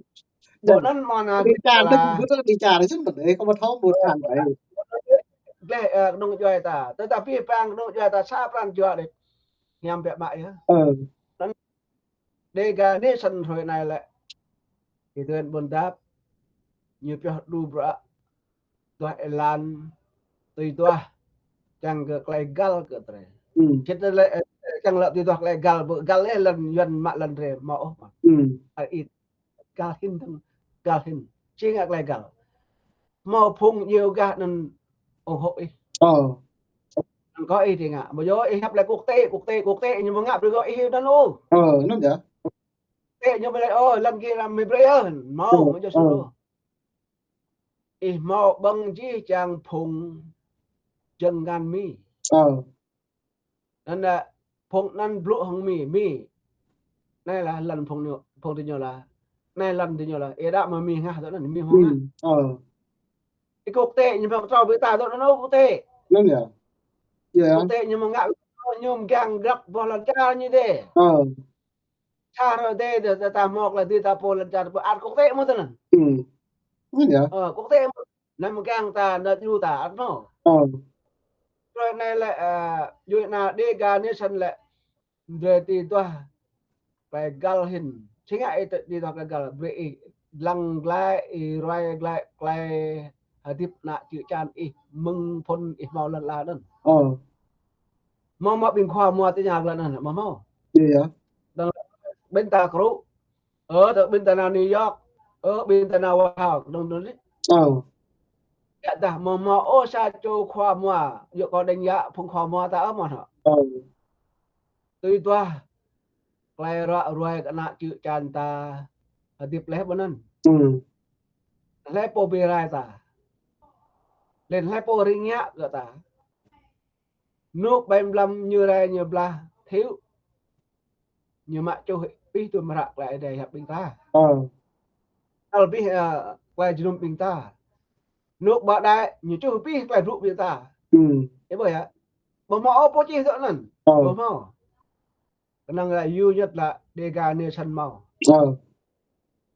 Ƀu anŭn mơ̆ anai. Đi char, ta, đi char, đi char, chứ không phải không có thấu một thằng đấy. Lĕ, ơ, kơnuk djuai ta. Tơdah pơpă kơnuk djuai ta sa pran jua đôč. Hiam biă mă yơh. Ơ. Anŭn Dega Nation hrơi anai lĕ. Ih tui ƀôn dap. Ñu pioh đu bruă. Duah êlan. Tui duah. Čang kơ tơlơi găl kơ drơi. Hmm. Čih tơlơi, ơ, čang lĕ tui duah tơlơi găl, ƀu găl ih lăn Yuan mă lăn drơi, mơ̆ ôh mơ̆n. Hmm. Ơ, ih găl hĭn dơ̆ng, găl hĭn. Či ngă tơlơi găl. Hmâo phung djru gah anŭn ủng hộ ih. Ơ. Anŭn kơ ih či ngă. Ƀu djơ̆ ih hiăp laĭ quốc tế, quốc tế, quốc tế, ñu mơ̆ ngă brơi kơ ih anŭn ôh. Ơ, anŭn yơh. Quốc tế ñu ƀu laĭ, ơ, lăn gih lăm mơi brơi ôh. Hmâo, ơ, mơ̆ djơ̆ ơ. Sui. Ih hmâo ƀơ̆ng jih jang phung jơ̆ng ngăn Mi. Ơ. Anŭn lĕ phung anŭn blŭ hăng Mi, Mi. Anai lah lăn phung ñu, phung tơ ñu lah. Anai lăn tơ ñu lah. Ih đaŏ mơ̆ Mi hngah tơ anŭn, Mi hngah. Hmm. Ơ. Ih quốc tế ñu pơtrâo ƀing ta tơ anŭn quốc tế. Anŭn yơh. Iya. Quốc tế ñu mơ̆ ngă ñu mơ̆ kiăng grăp boh lăn čar ñu đê. Ơ. Čar đê, đê, đê, ta mơ̆ lĕ đê ta pô lăn čar pô ăt quốc tế mơ̆ tơ anŭn. Hmm. Anŭn yơh. Ơ, quốc tế mơ̆. Anăm kiăng ta, anăm djru ta, ăt anŭn. Ơ. Hrơi anai lĕ, ơ, djuai ania Dega Nation lĕ. Brơi tui duah tơlơi găl hĭn. Či ngă ih tui duah tơlơi găl. Brơi ih lăng glaĭ, ih ruai glaĭ, glaĭ hơdip ană čư̆ čan ih mơ̆ng phŭn ih hmâo lăn ala anŭn. Ơ. Hmâo mơ̆ ƀing khua mua tơña glaĭ anŭn, hmâo hmâo. Iya. Dơ̆ng ƀing ta kru. Ơ, tơ ƀing ta nao New York. Ơ, ƀing ta nao White House. Dơ̆ng dơ̆ng đôč. Ơ. Yua dah hmâo hmâo ôh sa čô khua mua. Yua kơ đing yă phung khua mua ta ơ mơ̆n hă. Ơ. Tui duah. Tơlơi ruă ruai kơ ană čư̆ čan ta. Hơdip laih ƀơi anŭn. Hmm. Hlơi pô bi rai ta. Lĕ hlơi pô rơngiă kơ ta. Nuk ƀai mlam ñu rai ñu blah thiu. Ñu mă čuh abih tơlơi mơ̆ hră tơlơi Ơi Adai hiăp ƀing ta. Ơ. Tal abih, ơ, tơlơi jơnum ƀing ta. Nuk ƀă đai ñu čuh abih tơlơi blŭ ƀing ta. Hmm. ƀơi hă? Ƀu hmâo ôh pô čih tơ anŭn. Ƀu hmâo. Kơnơ̆ng lĕ duy nhất là Dega Nation hmâo.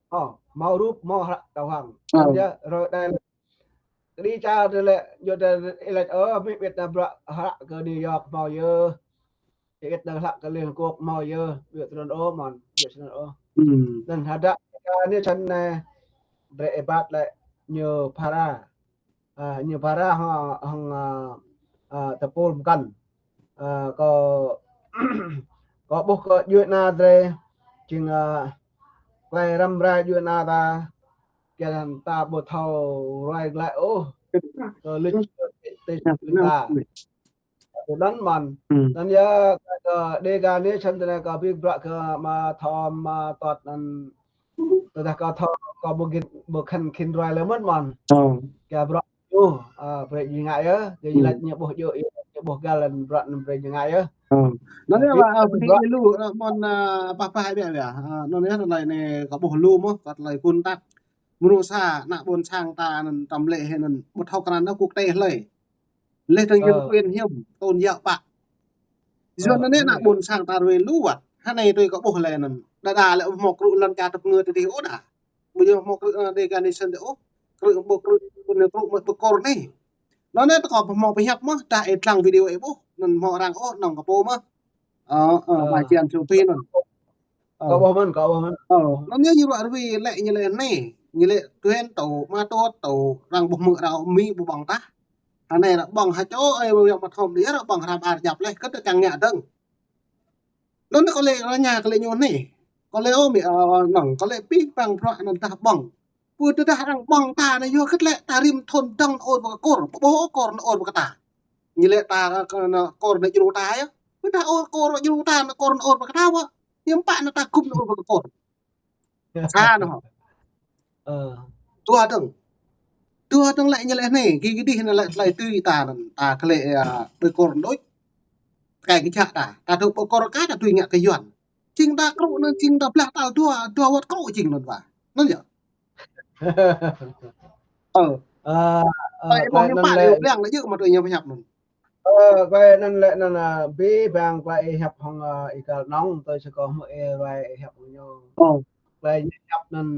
Ơ, hmâo rup, hmâo hră tơhuang. Anŭn yơh, rơi đai lĕ. Kơđi čar tơ lĕ, yua tơ ih laĭ ơ, mĭ ƀiă tơ bruă hră kơ New York hmâo yơh. Ih ƀiă tơ hră kơ Liên Hợp Quốc hmâo yơh. Ƀiă tơ anŭn ôh, mơ̆n. Ƀiă tơ anŭn ôh. Anŭn hơdră Dega Nation anai, drơi ih ƀuh lĕ ñu phara. Ơ, ñu phara hăng, hăng, ơ, ơ, tơpul pơkŏn. Ơ, kâo, kâo ƀuh kơ djuai ana drơi, jing, ơ, tơlơi răm rai djuai ana ta, kiăng ta ƀu thâo ruai glaĭ ôh, kơ lịch sử ta. Tui anŭn mơ̆n. Anŭn yơh, kơ Dega Nation tơ anai kâo ƀing bruă kơ mă thom mă tuăt anŭn. Tơdah kâo thâo, kâo ƀu git, ƀu khăn khĭn ruai lơi mơ̆n mơ̆n. Kơ bruă ñu, ơ, brơi jing ngă yơh, kơ ih laĭ ñu ƀuh djơ̆, ñu ƀuh găl lĕ bruă anŭn brơi jing ngă yơh. Anŭn yơh, ƀing ih lu, ơ, mơ̆n, ơ, pah pah ƀiă ƀiă. Ơ, anŭn yơh, tơlơi anai kâo ƀuh lu mơ̆n, kơ tơlơi kơnăl. Mơnuih sa, ană ƀôn sang ta anŭn tơm lĕ hĭ anŭn, ƀu thâo krăn anŭn quốc tế hlơi. Lĕ tơng yơh quyền hiam, tôn giáo pă. Yua anŭn ană ƀôn sang ta ruai lu wơ̆t. Hơnai tui kâo ƀuh lĕ anŭn. Đa đa lĕ hmâo krư̆ lŏn čar tơpơngư tơ dih ôh đa. Ƀu djơ̆ hmâo krư̆, ơ, Dega Nation tơ ôh. Krư̆ ƀu krư̆, krư̆ mơ̆ pơkor anai. Anŭn anai tơ kâo ƀu hmâo pơhiăp mơ̆n, đa ih lăng video ih ƀuh. Anŭn hmâo arăng ôh, nŏng kơ pô mơ̆n. Ơ, ơ, ba čian su pi anŭn. Kâo ƀuh mơ̆n, kâo ƀuh mơ̆n. Ơ, anŭn ñu ruă rui lĕ ñu lĕ anai. Ñu lĕ tuen tơ, mă tuăt tơ, arăng ƀuh mơ̆ arăng mĭ ƀu ƀơ̆ng tah. Hơnai arăng ƀơ̆ng hă čô, ơi, ƀu yơh mă thom đĭ arăng ƀơ̆ng hrăm ar jăp lĕ, kơ tơ čang ngă dơ̆ng. Anŭn kâo lĕ rơña kơ lĕ ñu anai. Kâo lĕ ơ mĭ, ơ, nŏng, kâo lĕ pih păng bruă anŭn tah ƀơ̆ng. Pơ tơdah arăng ƀơ̆ng ta anai yua kơ lĕ ta rĭm thŭn dơ̆ng ôr ƀơi kơ kor, ƀu ôh kor anŭn ôr ƀơi kơ ta. Ñu lĕ ta kơ anŭn kor anŭn djru ta yơh. Pơ tơdah ôr kor djru ta anŭn kor anŭn ôr ƀơi kơ ta wơ̆t. Ñu pă anŭn ta gum anŭn ôr ƀơi kơ kor. Sa anŭn hŏ. Ơ. Dua dơ̆ng. Dua dơ̆ng lĕ ñu lĕ anai, gih gih dih anŭn lĕ tơlơi tui ta anŭn, ta kơ lĕ, ơ, ƀơi kor anŭn đôč. Tơkai kơ jăk ta. Ta tŭ ƀơi kor ka ta tui ngă kơ Yuan. Jing ta krư̆ anŭn, jing ta blah tal dua, dua wơ̆t krư̆ jing anŭn wa. Anŭn yơh. Ơ. Ơ, ơ, tơlơi ƀơ̆ng ñu pă lĕ, ñu ƀlăng lĕ yơh mă tui ñu pơhiăp anŭn. Ơ, tơlơi anŭn lĕ anŭn, ơ, abih bang tơlơi ih hiăp hăng, ơ, ih kơ nŏng, tui sa kơ hmư̆ ih ruai ih hiăp hăng ñu. Ơ. Tơlơi ñu hiăp anŭn,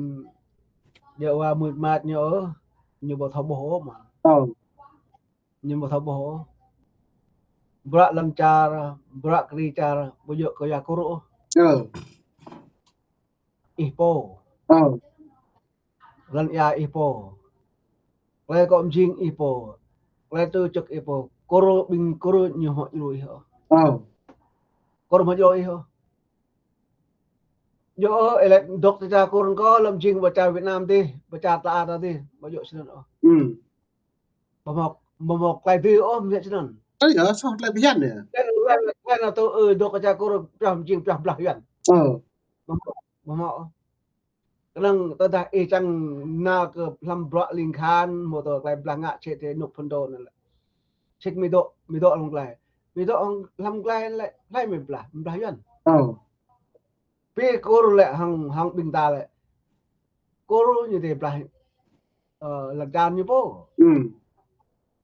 djơ̆ wa mưč mač ñu, ñu ƀu thâo ƀuh ôh mơ̆n. Ơ. Ñu ƀu thâo ƀuh ôh. Bruă lŏn čar, bruă kơđi čar, ƀu djơ̆ kơ ia Kur ôh. Ơ. Ih pô. Ơ. Lŏn ia ih pô. Tơlơi kơ mơjing ih pô. Tơlơi tơčŭk ih pô. Kur ƀing Kur ñu hmâo djru ih ôh. Ơ. Kur hmâo djru ih ôh. Djơ̆ ôh, ih lĕ dŏ tơ čar Kur kơ lŏm jing ƀơi čar Việt Nam dih, ƀơi čar ta ta dih, ƀu djơ̆ snăn ôh. Ƀu hmâo, ƀu hmâo tơlơi dưi ôh, mơ̆ snăn. Ơ, yơh, soh tơlơi phiăn yơh. Kơ, kơ, kơ anŭn tơ, ơ, dŏ kơ čar Kur, pioh mơjing, pioh blah Yuan. Ơ. Ƀu hmâo, ƀu hmâo. Kơnơ̆ng tơdah ih čang nao kơ hlăm bruă ling khan, hmâo tơ tơlơi blah ngă sĭt tơ anŭn phŭn dŏ anŭn lĕ. Sĭt mĭ dŏ, mĭ dŏ hlăm tơlơi. Mĭ dŏ hlăm tơlơi lĕ, hlơi mĭ blah, blah Yuan. Ơ. Pơ Kur lĕ hăng, hăng ƀing ta lĕ. Kur ñu dêh blah, ơ, lŏn čar ñu pô.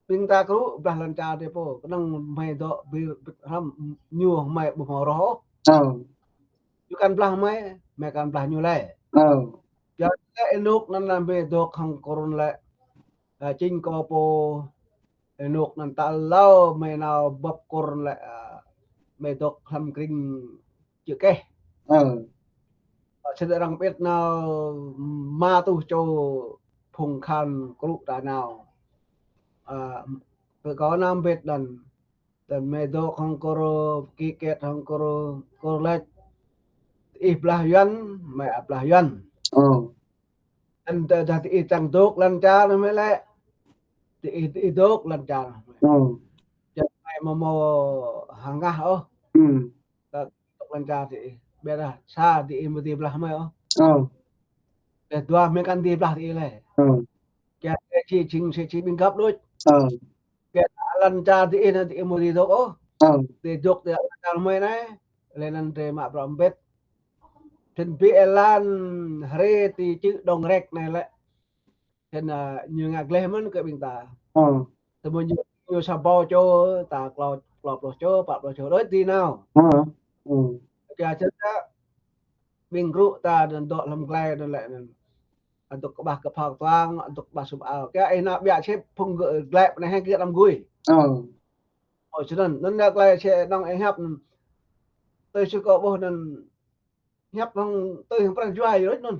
Ƀing ta krư̆ blah lŏn čar dêh pô. Kơnơ̆ng hmei dŏ ƀơi, ƀơi hrăm ñu hmei ƀu hmâo roh ôh. Ơ. Ñu kăn blah hmei, hmei kăn blah ñu lĕ. Ơ. Yua lĕ anŭn anŭn hmei dŏ hăng Kur lĕ. Ơ, jing kơ pô anŭn anŭn tal hlâo hmei nao bưp Kur lĕ, ơ, hmei dŏ hlăm kring čư̆ keh. Ơ. Ơ, sĭt arăng ƀiă nao rơma rơtuh čô phung khan krư̆ ta nao. Ơ, kơ kâo anăm ƀiă anŭn. Tơl hmei dŏ hăng Kur, kĭ kĕt hăng Kur, Kur laĭ. Ih blah Yuan, hmei ăt blah Yuan. Ơ. Anŭn tơdah ih čang dŏ lŏn čar hmei lĕ. Ih, ih dŏ lŏn čar hmei. Ơ. Čang hmei ƀu hmâo hơngah ôh. Ơ. Dŏ lŏn čar ih. Ƀiă dah sa ih mơ̆ dưi blah hmei ôh. Ơ. Ƀiă dua hmei kăn dưi blah ih lĕ. Ơ. Kiăng či jing, či, či ƀing găp đôč. Ơ. Ƀiă lŏn čar ih anŭn ih mơ̆ dưi dŏ ôh. Ơ. Dưi dŏ tơ lŏn čar hmei anai. Lĕ anŭn drơi mă bruă mbĭt. Tơl ƀiă lăn hrơi tơ čư̆ Dong Rek anai lĕ. Tơl, ơ, ñu ngă gleh mơ̆n kơ ƀing ta. Ơ. Tơl mơ̆ ñu ñu sa ƀâo čô, ta klâo, klâo pluh čô, pă pluh čô, đôč ti nao. Hă. Ư. Kơ čĕ ta ƀing gru ta anŭn dŏ lăm glai anŭn lĕ anŭn. Adŭk kơƀah kơphao kơtuang, adŭk kơƀah sum ao. Kơ ih nao ƀiă čĕ phung gơ̆ glai anai hĕ gơ̆ lăm gui. Ơ. Ơ, čơnăn, anŭn nao glai čĕ nong ih hiăp anŭn. Tui sư kơ ƀuh anŭn hiăp hăng tui hăng pran jua yơh anŭn.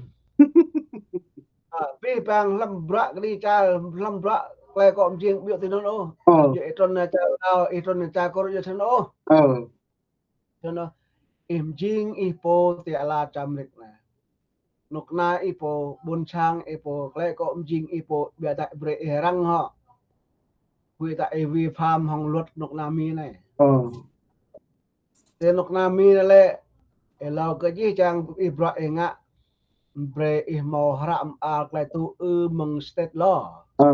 Ơ, pih pang lăm bruă kơđi čar, lăm bruă glai kơ mjing ƀiă ti anŭn ôh. Ơ. Yơh ih trŭn nao čar Lao, ih trŭn nao čar Kur yơh čơnăn ôh. Ơ. Čơnăn ôh, ih mjing ih pô ti ala čar Amrik anai. Nŭk na ih pô ƀuôn sang ih pô, glai kơ mjing ih pô, ƀiă ta brơi ih răng hŏ. Huĭ ta ih vi phạm hăng luật nŭk na Mi anai. Ơ. Tơ nŭk na Mi anai lĕ, ih lao kơ jih jang ih bruă ih ngă, brơi ih hmâo hră mơar glai tŭ ư mơ̆ng state law. Ơ.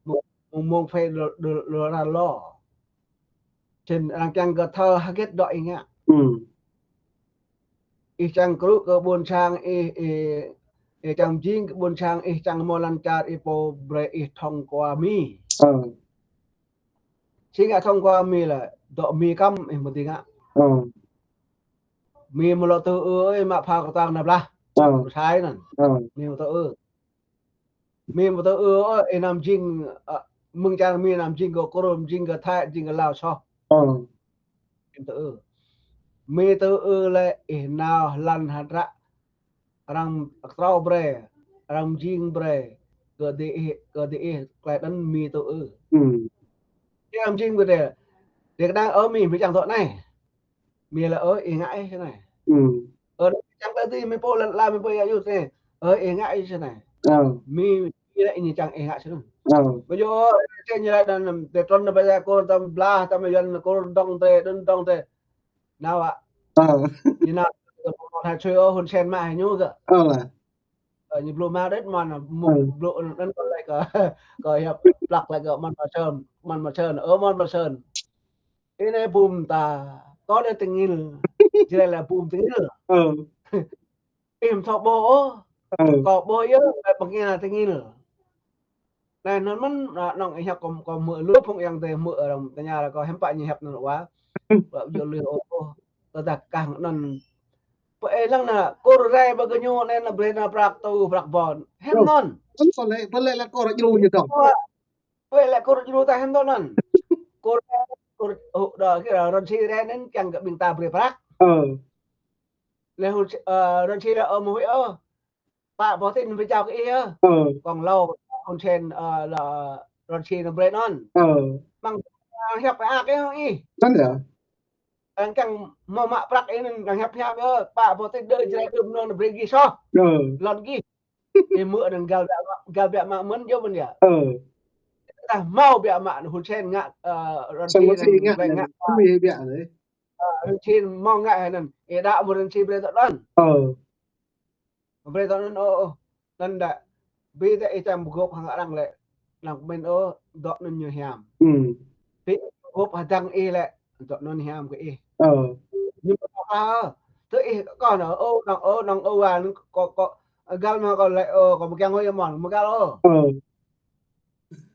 Mơ̆ng, mơ̆ng, mơ̆ng phải đô-, đô-, đô-, law. Čen arăng kiăng kơ thâo hơget dŏ ih ngă. Ư. Ih čang kru kơ ƀuôn sang ih, ih, ih čang mjing kơ ƀuôn sang ih čang hmâo lăn čar ih pô brơi ih thông qua Mi. Ơ. Či ngă thông qua Mi lĕ, dŏ Mi kăm ih mơ̆ dưi ngă. Ơ. Mi mơ̆ lŏ tŭ ư ơi, mă phao kơtuang nao blah. Ơ. Sai anŭn. Ơ. Mi mơ̆ tŭ ư. Mi mơ̆ tŭ ư ơi, ih nao mjing, ơ, mơ̆ng čar Mi nao mjing kơ Kur, mjing kơ Thái, mjing kơ Lao soh. Ơ. Mi mơ̆ tŭ ư. Mi tŭ ư lĕ ih nao lăn hơdră. Arăng kơtrâo brơi, arăng mjing brơi, kơ dih, kơ dih, klai đăn Mi tŭ ư. Ư. Arăng mjing brơi. Dih kơnang ơ Mi, Mi čang dŏ anai. Mi lĕ ơ, ih ngă ih čơnai. Ư. Ơ, čang tơ dih Mi pô lăn la Mi pô yă yut anai. Ơ, ih ngă ih čơnai. Ơ. Mi, Mi lĕ ih čang ih ngă čơnai. Ơ. Ƀu djơ̆, čen ñu lĕ đan, tơ trŭn nao ƀơi Kur tơm blah, tơm yuan Kur dŏng tơ, đun dŏng tơ. Nao ă. Ơ. Ñu nao, hai čui ơ, Hun Sen mă hai ñu kơ. Ơ lah. Ơ, ñu blŭ mă đĕt mơ̆n, mŭk blŭ anŭn kơ lĕ kơ, kơ hiăp plăk lĕ kơ mơ̆n mă sơm, mơ̆n mă sơm, ơ, mơ̆n mă sơm. Ih anai bum ta, kơ anai tơngil, Jrai lĕ bum tơngil. Ơ. Ih mơ̆ thâo ƀuh ôh, kơ ƀuh yơh, lĕ pơngia tơngil. Anai anŭn mơ̆n, a, nong ih hiăp kơ, kơ hmư̆ lu phung yang tơ hmư̆ arăng tơña lĕ kơ hiư̆m pă ñu hiăp anŭn wa. Wa yua lu ôh, ôh. Tơdah kah anŭn. Pơ ih lăng nă, Kur rai ƀơi gơñu anai nă brơi nă prăk tŭ prăk ƀon. Hiư̆m anŭn. Anŭn pơ lĕ, pơ lĕ lĕ Kur djru ñu dong. Pơ lĕ Kur djru ta hiư̆m anŭn. Kur, Kur, ơ, đơ, kơ Ron Si rai anŭn kiăng kơ ƀing ta brơi prăk. Ơ. Lĕ Hun, ơ, Ron Si lĕ ơ mơ̆ huĭ ơ. Pă boh tin brơi jao kơ ih ơ. Ơ. Kông Lao, Hun Sen, ơ, lĕ Ron Si nao brơi anŭn. Ơ. Mơ̆ng, ơ, hiăp pơak ih hăng ih. Anŭn yơh. Arăng kiăng hmâo mă prăk ih anŭn arăng hiăp hiăp ơ. Pă boh tin đơ Jrai đưm anŭn brơi gih soh. Ơ. Lŏn gih. Ih hmư̆ anŭn găl biă mă, găl biă mă mơ̆n yơh mơ̆n yơh. Ơ. Tơdah hmâo biă mă Hun Sen ngă, ơ, Ron Si anŭn ngă. Ơ, Ron Si hmâo ngă anŭn. Ih đaŏ mơ̆ Ron Si brơi dŏ anŭn. Ơ. Brơi dŏ anŭn ôh, ôh. Anŭn đaŏ. Bi tơ ih čang pơgop hăng arăng lĕ. Lăng pơmĭn ôh, dŏ anŭn ñu hiam. Ư. Bi pơgop hơdăng ih lĕ, dŏ anŭn hiam kơ ih. Ơ. Ñu pơgop ơ. Tơ ih kơ nă, ôh, nong, ôh, nong, ôh, wa, nong, kơ, kơ, găl mă kơ lĕ, ôh, kơ mơ̆ kiăng ôh yơh mơ̆n, mơ̆ găl ôh. Ơ.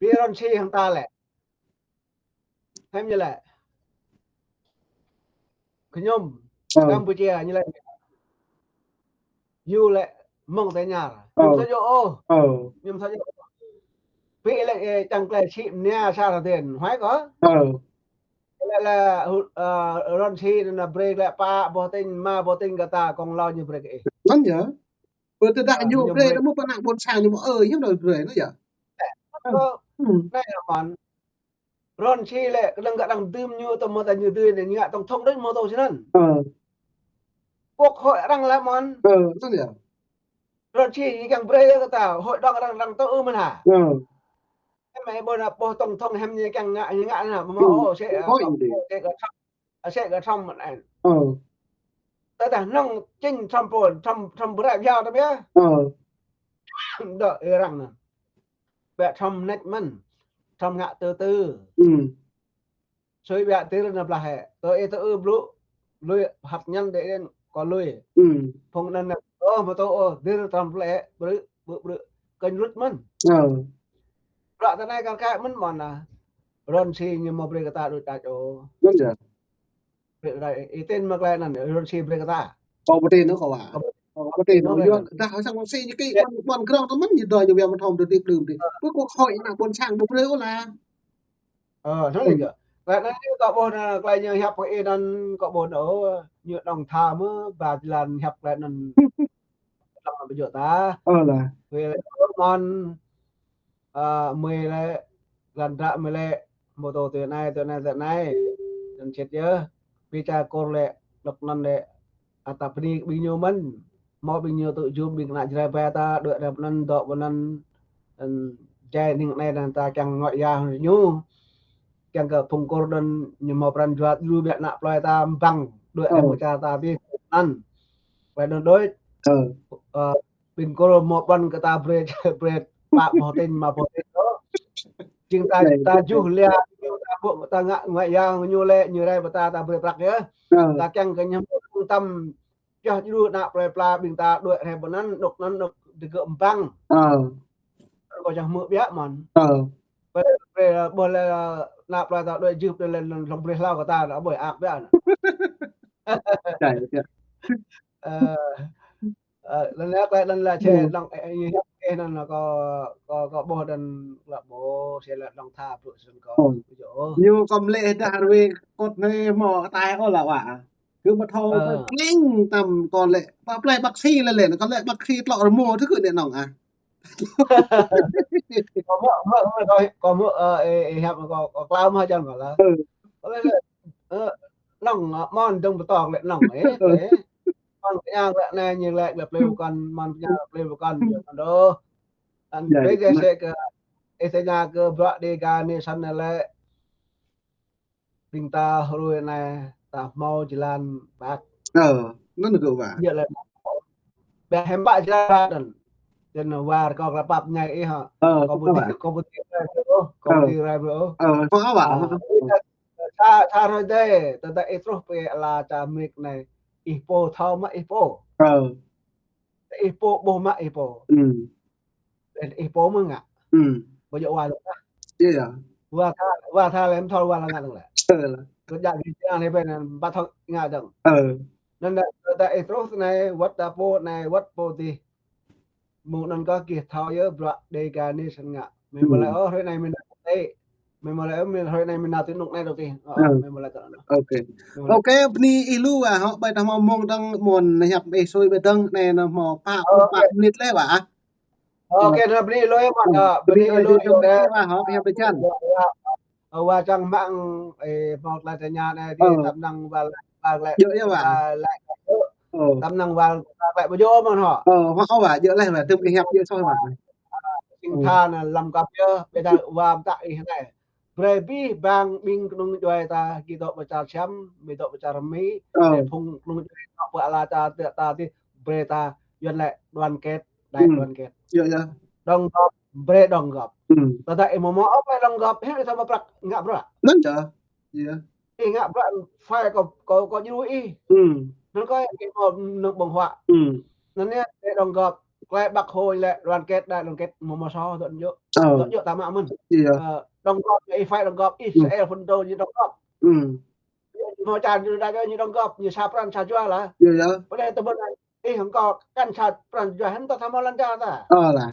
Bi Ron Si hăng ta lĕ. Hiư̆m ñu lĕ. Kơ ñu. Ơ. Campuchia ñu lĕ. Yua lĕ mơ̆ng tơ ñar. Ơ. Ñu mơ̆ thâo yua ôh. Ơ. Ñu mơ̆ thâo yua ôh. Pĭ lĕ, ơ, čang klĕ sĭ mnia sa ra ten. Huai kơ. Ơ. Lĕ, lĕ, hu-, ơ, Ron Si nă brơi lĕ pă boh tin, ma boh tin kơ ta Kông Lao ñu brơi kơ ih. Anŭn yơh. Pơ tơdah ñu brơi, ñu brơi. Tơ mơ̆ pơ ană ƀôn sang ñu mơ̆ ơ, hiư̆m đôč brơi anŭn yơh. Ơ. Ơ. Ư. Anai yơh mơ̆n. Ron Si lĕ, kơnơ̆ng kơ arăng dưm ñu tơ mơ̆ ta ñu dưi anai, ñu ngă tổng thống đôč mơ̆ tơ čơnăn. Ơ. Quốc hội arăng lĕ mơ̆n. Ơ, tơl yơh. Ron Si ñu kiăng brơi kơ ta, hội đồng arăng, arăng tŭ ư mơ̆n hă. Ơ. Hiư̆m mơ̆ ƀô̆ nă ƀô̆ tổng thống hiư̆m ñu kiăng ngă, ñu ngă nă, mơ̆ ơ, ôh, sĕ, ơ, hội Trump, đi. Sĕ kơ Trump, sĕ kơ Trump mơ̆n anŭn. Ơ. Tơdah nong čing Trump pô, Trump, Trump brơi biă ta biă. Ơ. Dŏ arăng nă. Biă Trump net mơ̆n. Trump ngă tơ tơ. Ư. Sui biă tơ nă blah hĕ. Tơ ih tơ ư blŭ. Lui hăt ñăn đĕ đen kơ lui. Ư. Phung anŭn nă. Ơ, mơ̆ tơ ơ, dơ̆ Trump lĕ. Brư̆, brư̆, brư̆. Kơnh rut mơ̆n. Ơ. Bruă tơ anai kar kaĭ mơ̆n mơ̆n nă. Run si ñu mă brơi kơ ta đuaĭ đač ôh. Đúng rồi. Brơi kơ ta, ih tin mă tơlơi anŭn, run si brơi kơ ta. Kâo pơtê ñu kâo wa. Kâo pơtê ñu, yua kơ ta hơsăng si ñu kơ ƀôn, ƀôn krong tơmăn ñu dŏ ñu wia mơthom tơdip đưm đĭ. Pơ kơ hơi ană ƀôn sang ƀu brơi ôh lah. Ơ, anŭn lĕ kơ. Tơlơi anŭn ñu kâo ƀuh anŭn, tơlơi ñu hiăp kơ ih anŭn kâo ƀuh anŭn, ơ, ñu dŏng tha mơ̆, ba jơlan hiăp tơlơi anŭn. Lăng ƀu djơ̆ ta. Ơ lah. Wê lĕ, ơ, mơ̆n, ơ, mơi lĕ, lăn dră mơi lĕ, mơ̆ tô tui anai, tui anai, tui anai. Anŭn sĭt yơh. Ƀing čar Kur lĕ, dŏ anŭn lĕ, ata bơni ƀing ñu mơ̆n. Mơ̆ ƀing ñu tŭ jum ƀing ană Jrai ƀai ta, đuaĭ rai pơ anŭn, dŏ pơ anŭn, ơ, jai ning anai anŭn ta kiăng ngă yua ñu. Kiăng kơ phung Kur anŭn ñu mă pran jua lu biă ană plơi ta ƀăng, đuaĭ rai mơ̆ čar ta ƀing anŭn. Wai anŭn đôč. Ơ. Ơ, ƀing Kur mă pran kơ ta brơi, brơi pă boh tin, mă boh tin ôh. Jing ta, ta juh lia, ñu ta ƀuh, ta ngă, ngă yua ñu lĕ, ñu rai pơ ta, ta brơi prăk yơh. Ơ. Ta kiăng kơ ñu mă tăm pioh djru ană plơi pla ƀing ta đuaĭ rai pơ anŭn, dŏ anŭn, dŏ dơgơ̆ ƀăng. Ơ. Kâo čang hmư̆ biă mơ̆n. Ơ. Ƀơi, ƀơi, ƀơi lĕ ană plơi ta đuaĭ jưp lĕ lŏng brơi hlâo kơ ta, ƀơi ak biă anŭn. Ơ, ơ, lăn lĕ, lăn lĕ, čê, lŏng, ơ, ơ, ơ, anŭn kâo, kâo, kâo ƀuh anŭn lă ƀuh, čê lĕ lŏng tha brơi sĭt kâo. Ơ. Ñu kâo mlĕ dah rui kôt anai mơ̆ tai ôh lah wa. Kơ mă thâo, ơ, kling tăm kâo lĕ, pă plơi bác sĩ lĕ lĕ, kâo lĕ bác sĩ tlŏ rơmô tơ kơ anai anŭn ah. Kâo mơ̆, mơ̆, mơ̆, kâo, kâo mơ̆, ơ, ê, ê, hiăp kâo, kâo klao mơ̆ čang kâo lah. Ơ. Kâo lĕ, lĕ, ơ, anŭn, ơ, mơ̆n dơ̆ng pơtŏk lĕ anŭn, ê, ê. Mơ̆n pơña lĕ anai ñu lĕ, lĕ plơi pơkŏn, mơ̆n pơña lĕ plơi pơkŏn, yơh, anŭn đôč. Anŭn ƀing gah sĕ kơ, ê, tơña kơ bruă Dega Nation anai lĕ. Ƀing ta hrơi anai ta hmâo jơlan ƀăk. Ơ, anŭn kơ wa. Yơh lĕ. Ƀĕ hiư̆m pă jơlan ƀăk anŭn. Jing wa rơkâo kơ lăp pap ñai ih hă. Ơ, kâo ƀu tĭ, kâo ƀu tĭ rai brơi ôh, kâo ƀu tĭ rai brơi ôh. Ơ, hmâo wa. Ơ, sa, sa hrơi dêh, tơdah ih truh pơ ala čar Amêrik anai, ih pô thâo mă ih pô. Ơ. Ih pô ƀuh mă ih pô. Ih pô mơ̆ ngă. Ƀu djơ̆ wa lĕ. Yơh, yơh. Wa tha, wa tha lĕ mơ̆ thâo wa lă ngă dơ̆ng lĕ. Ơ. Kơ djă gih jang lĕ ƀĕ anŭn ƀu thâo ngă dơ̆ng. Ơ. Anŭn đa, đa ih truh anai, wơ̆t ta pô anai, wơ̆t pô tih. Mơ̆ng anŭn kơ gih thâo yơh bruă Dega Nation ngă. Mơ̆ mơ̆ lĕ, ơ, hrơi anai mơ̆n tih. Mơ̆ mơ̆ lĕ, ơ, mơ̆ hrơi anai mơ̆n tih anŭn anai dŏ tih. Ơ, mơ̆ mơ̆ lĕ tih anŭn. Ôkê. Ôkê, bơni ih lu wa hŏ, ƀơi ta hmâo mông dơ̆ng mơ̆n hiăp ih sui ƀơi dơ̆ng anai anŭn hmâo pă, pă mơnit lĕ wa. Ôkê, anŭn bơni lu yơh mơ̆n, bơni lu yơh wa hŏ, hiăp ƀơi čan. Ơ, wa čang mơ̆ng, ê, hmâo tơlơi tơña anai, tăm năng wa lĕ, wa lĕ, yơh, yơh, wa. Wa lĕ, tăm năng wa lĕ ƀu djơ̆ mơ̆n hŏ. Ơ, hmâo wa, djơ̆ leh wa, tơm kơ hiăp djơ̆ soh wa. Sing tha anŭn lăm kăp yơh, ƀiădah wa mơta ih anai. Brơi abih bang ƀing kơnung djuai ta, gih dŏ pơ čar Siam, gih dŏ pơ čar Mi, ơ, phung kơnung djuai ta pơ ala čar ta, ta tih, brơi ta, Yuan lĕ đoàn kết, đại đoàn kết. Yơh, yơh. Đóng góp, brơi đóng góp. Tơdah ih mơ̆ mơ̆ ôh brơi đóng góp, hĕ ih thâo mă prăk, ngă bruă. Anŭn yơh. Yơh. Ih ngă bruă, phải kâo, kâo, kâo djru ih. Anŭn kâo ih mơ̆ nơ̆ng ƀơ̆ng huă. Anŭn yơh, brơi đóng góp. Tơlơi Bác Hồ lĕ đoàn kết, đại đoàn kết, mơ̆ mơ̆ soh, dŏ djơ̆. Ơ. Dŏ djơ̆ ta mă mơ̆n. Yơh. Ơ, đóng góp, ih phải đóng góp, ih sẽ phấn đấu ñu đóng góp. Mơ̆ čang ñu đa ñu đóng góp, ñu sa pran sa jua lah. Yơh, yơh. Pơđai tơbŭn anai, ih hăng kâo kăn sa pran sa jua hăng ta tha hmâo lăn čar ta. Ơ lah.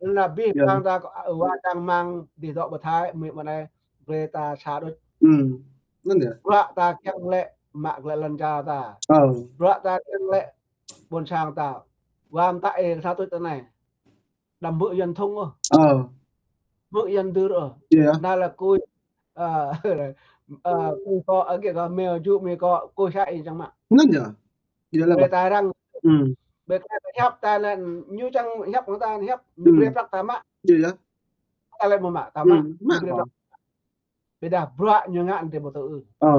Anŭn lah abih bang ta, ơ, wa čang mơ̆ng dih dŏ pơ Thái, Mi pơ anai, brơi ta sa đôč. Anŭn yơh. Bruă ta kiăng lĕ mă glaĭ lăn čar ta. Ơ. Bruă ta kiăng lĕ ƀôn sang ta. Wa mơta ih sa tuč tơ anai. Đăm hmư̆ Yuan thŭng ôh. Ơ. Hmư̆ Yuan dưr ôh. Yơh. Anai lah kui, ơ, ơ, kui kơ, ơ, kơ meo ju meo kơ kui sa ih čang mă. Anŭn yơh. Yơh lah. Brơi ta răng. Brơi ta hiăp ta lĕ, ñu čang hiăp kơ ta hiăp, ñu brơi prăk ta mă. Yơh, yơh. Ta lĕ mơ̆ mă, ta mă. Mă. Ñu brơi prăk. Ƀiădah bruă ñu ngă anŭn tih ƀu thâo ư. Ơ.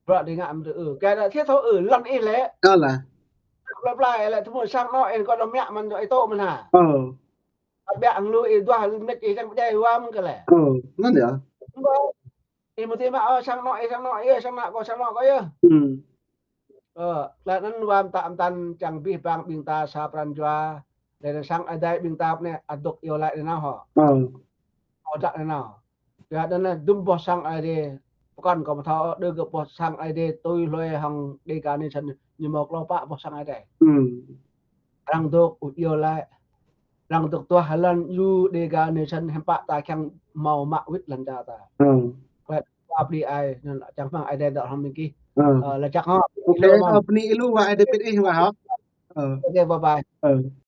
Bruă ñu ngă mơ̆ thâo ư. Kơ đa thâo ư, lŏn ih lĕ. Ơ lah. Plơi pla ih lĕ, tơmŭ sang anŏ ih kơ đơ̆ng mă mơ̆n, ih tŭ mơ̆n hă. Ơ. Ƀiă hăng lu ih duah lu mĕt ih čang pơdjai wa mơ̆n kơ lĕ. Ơ, anŭn yơh. Ih mơ̆ tih mă, ơ, sang anŏ ih, sang anŏ ih, sang anŏ kâo, sang anŏ kâo yơh. Ơ, tơlơi anŭn wa mơta mơtăn čang abih bang ƀing ta sa pran jua. Lĕ anŭn sang adai ƀing ta pơ anai adôk iâu laĭ nanao hŏ. Ơ. Ôh djơ̆ nanao. Yua anŭn dŭm boh sang Ơi Adai. Pơkŏn kâo mơ̆ thâo đơ kơ boh sang Ơi Adai tui hloi hăng Dega Nation ñu hmâo klâo pă boh sang Ơi Adai. Hmm. Arăng dŏ ŭ iâu laĭ. Arăng dŏ tuah hơlăn lu Dega Nation hiư̆m pă ta kiăng hmâo mă wĭt lăn čar ta. Hmm. Kơ̆t pap đi ai, anŭn čang hmang Ơi Adai dŏ hăng mơ̆ng gih. Hmm. Ơ, laĭ čang hŏ. Ok, ơ, bơni lu wa Ơi Adai pit ih wa hŏ. Ơ. Ok, bye bye. Ơ.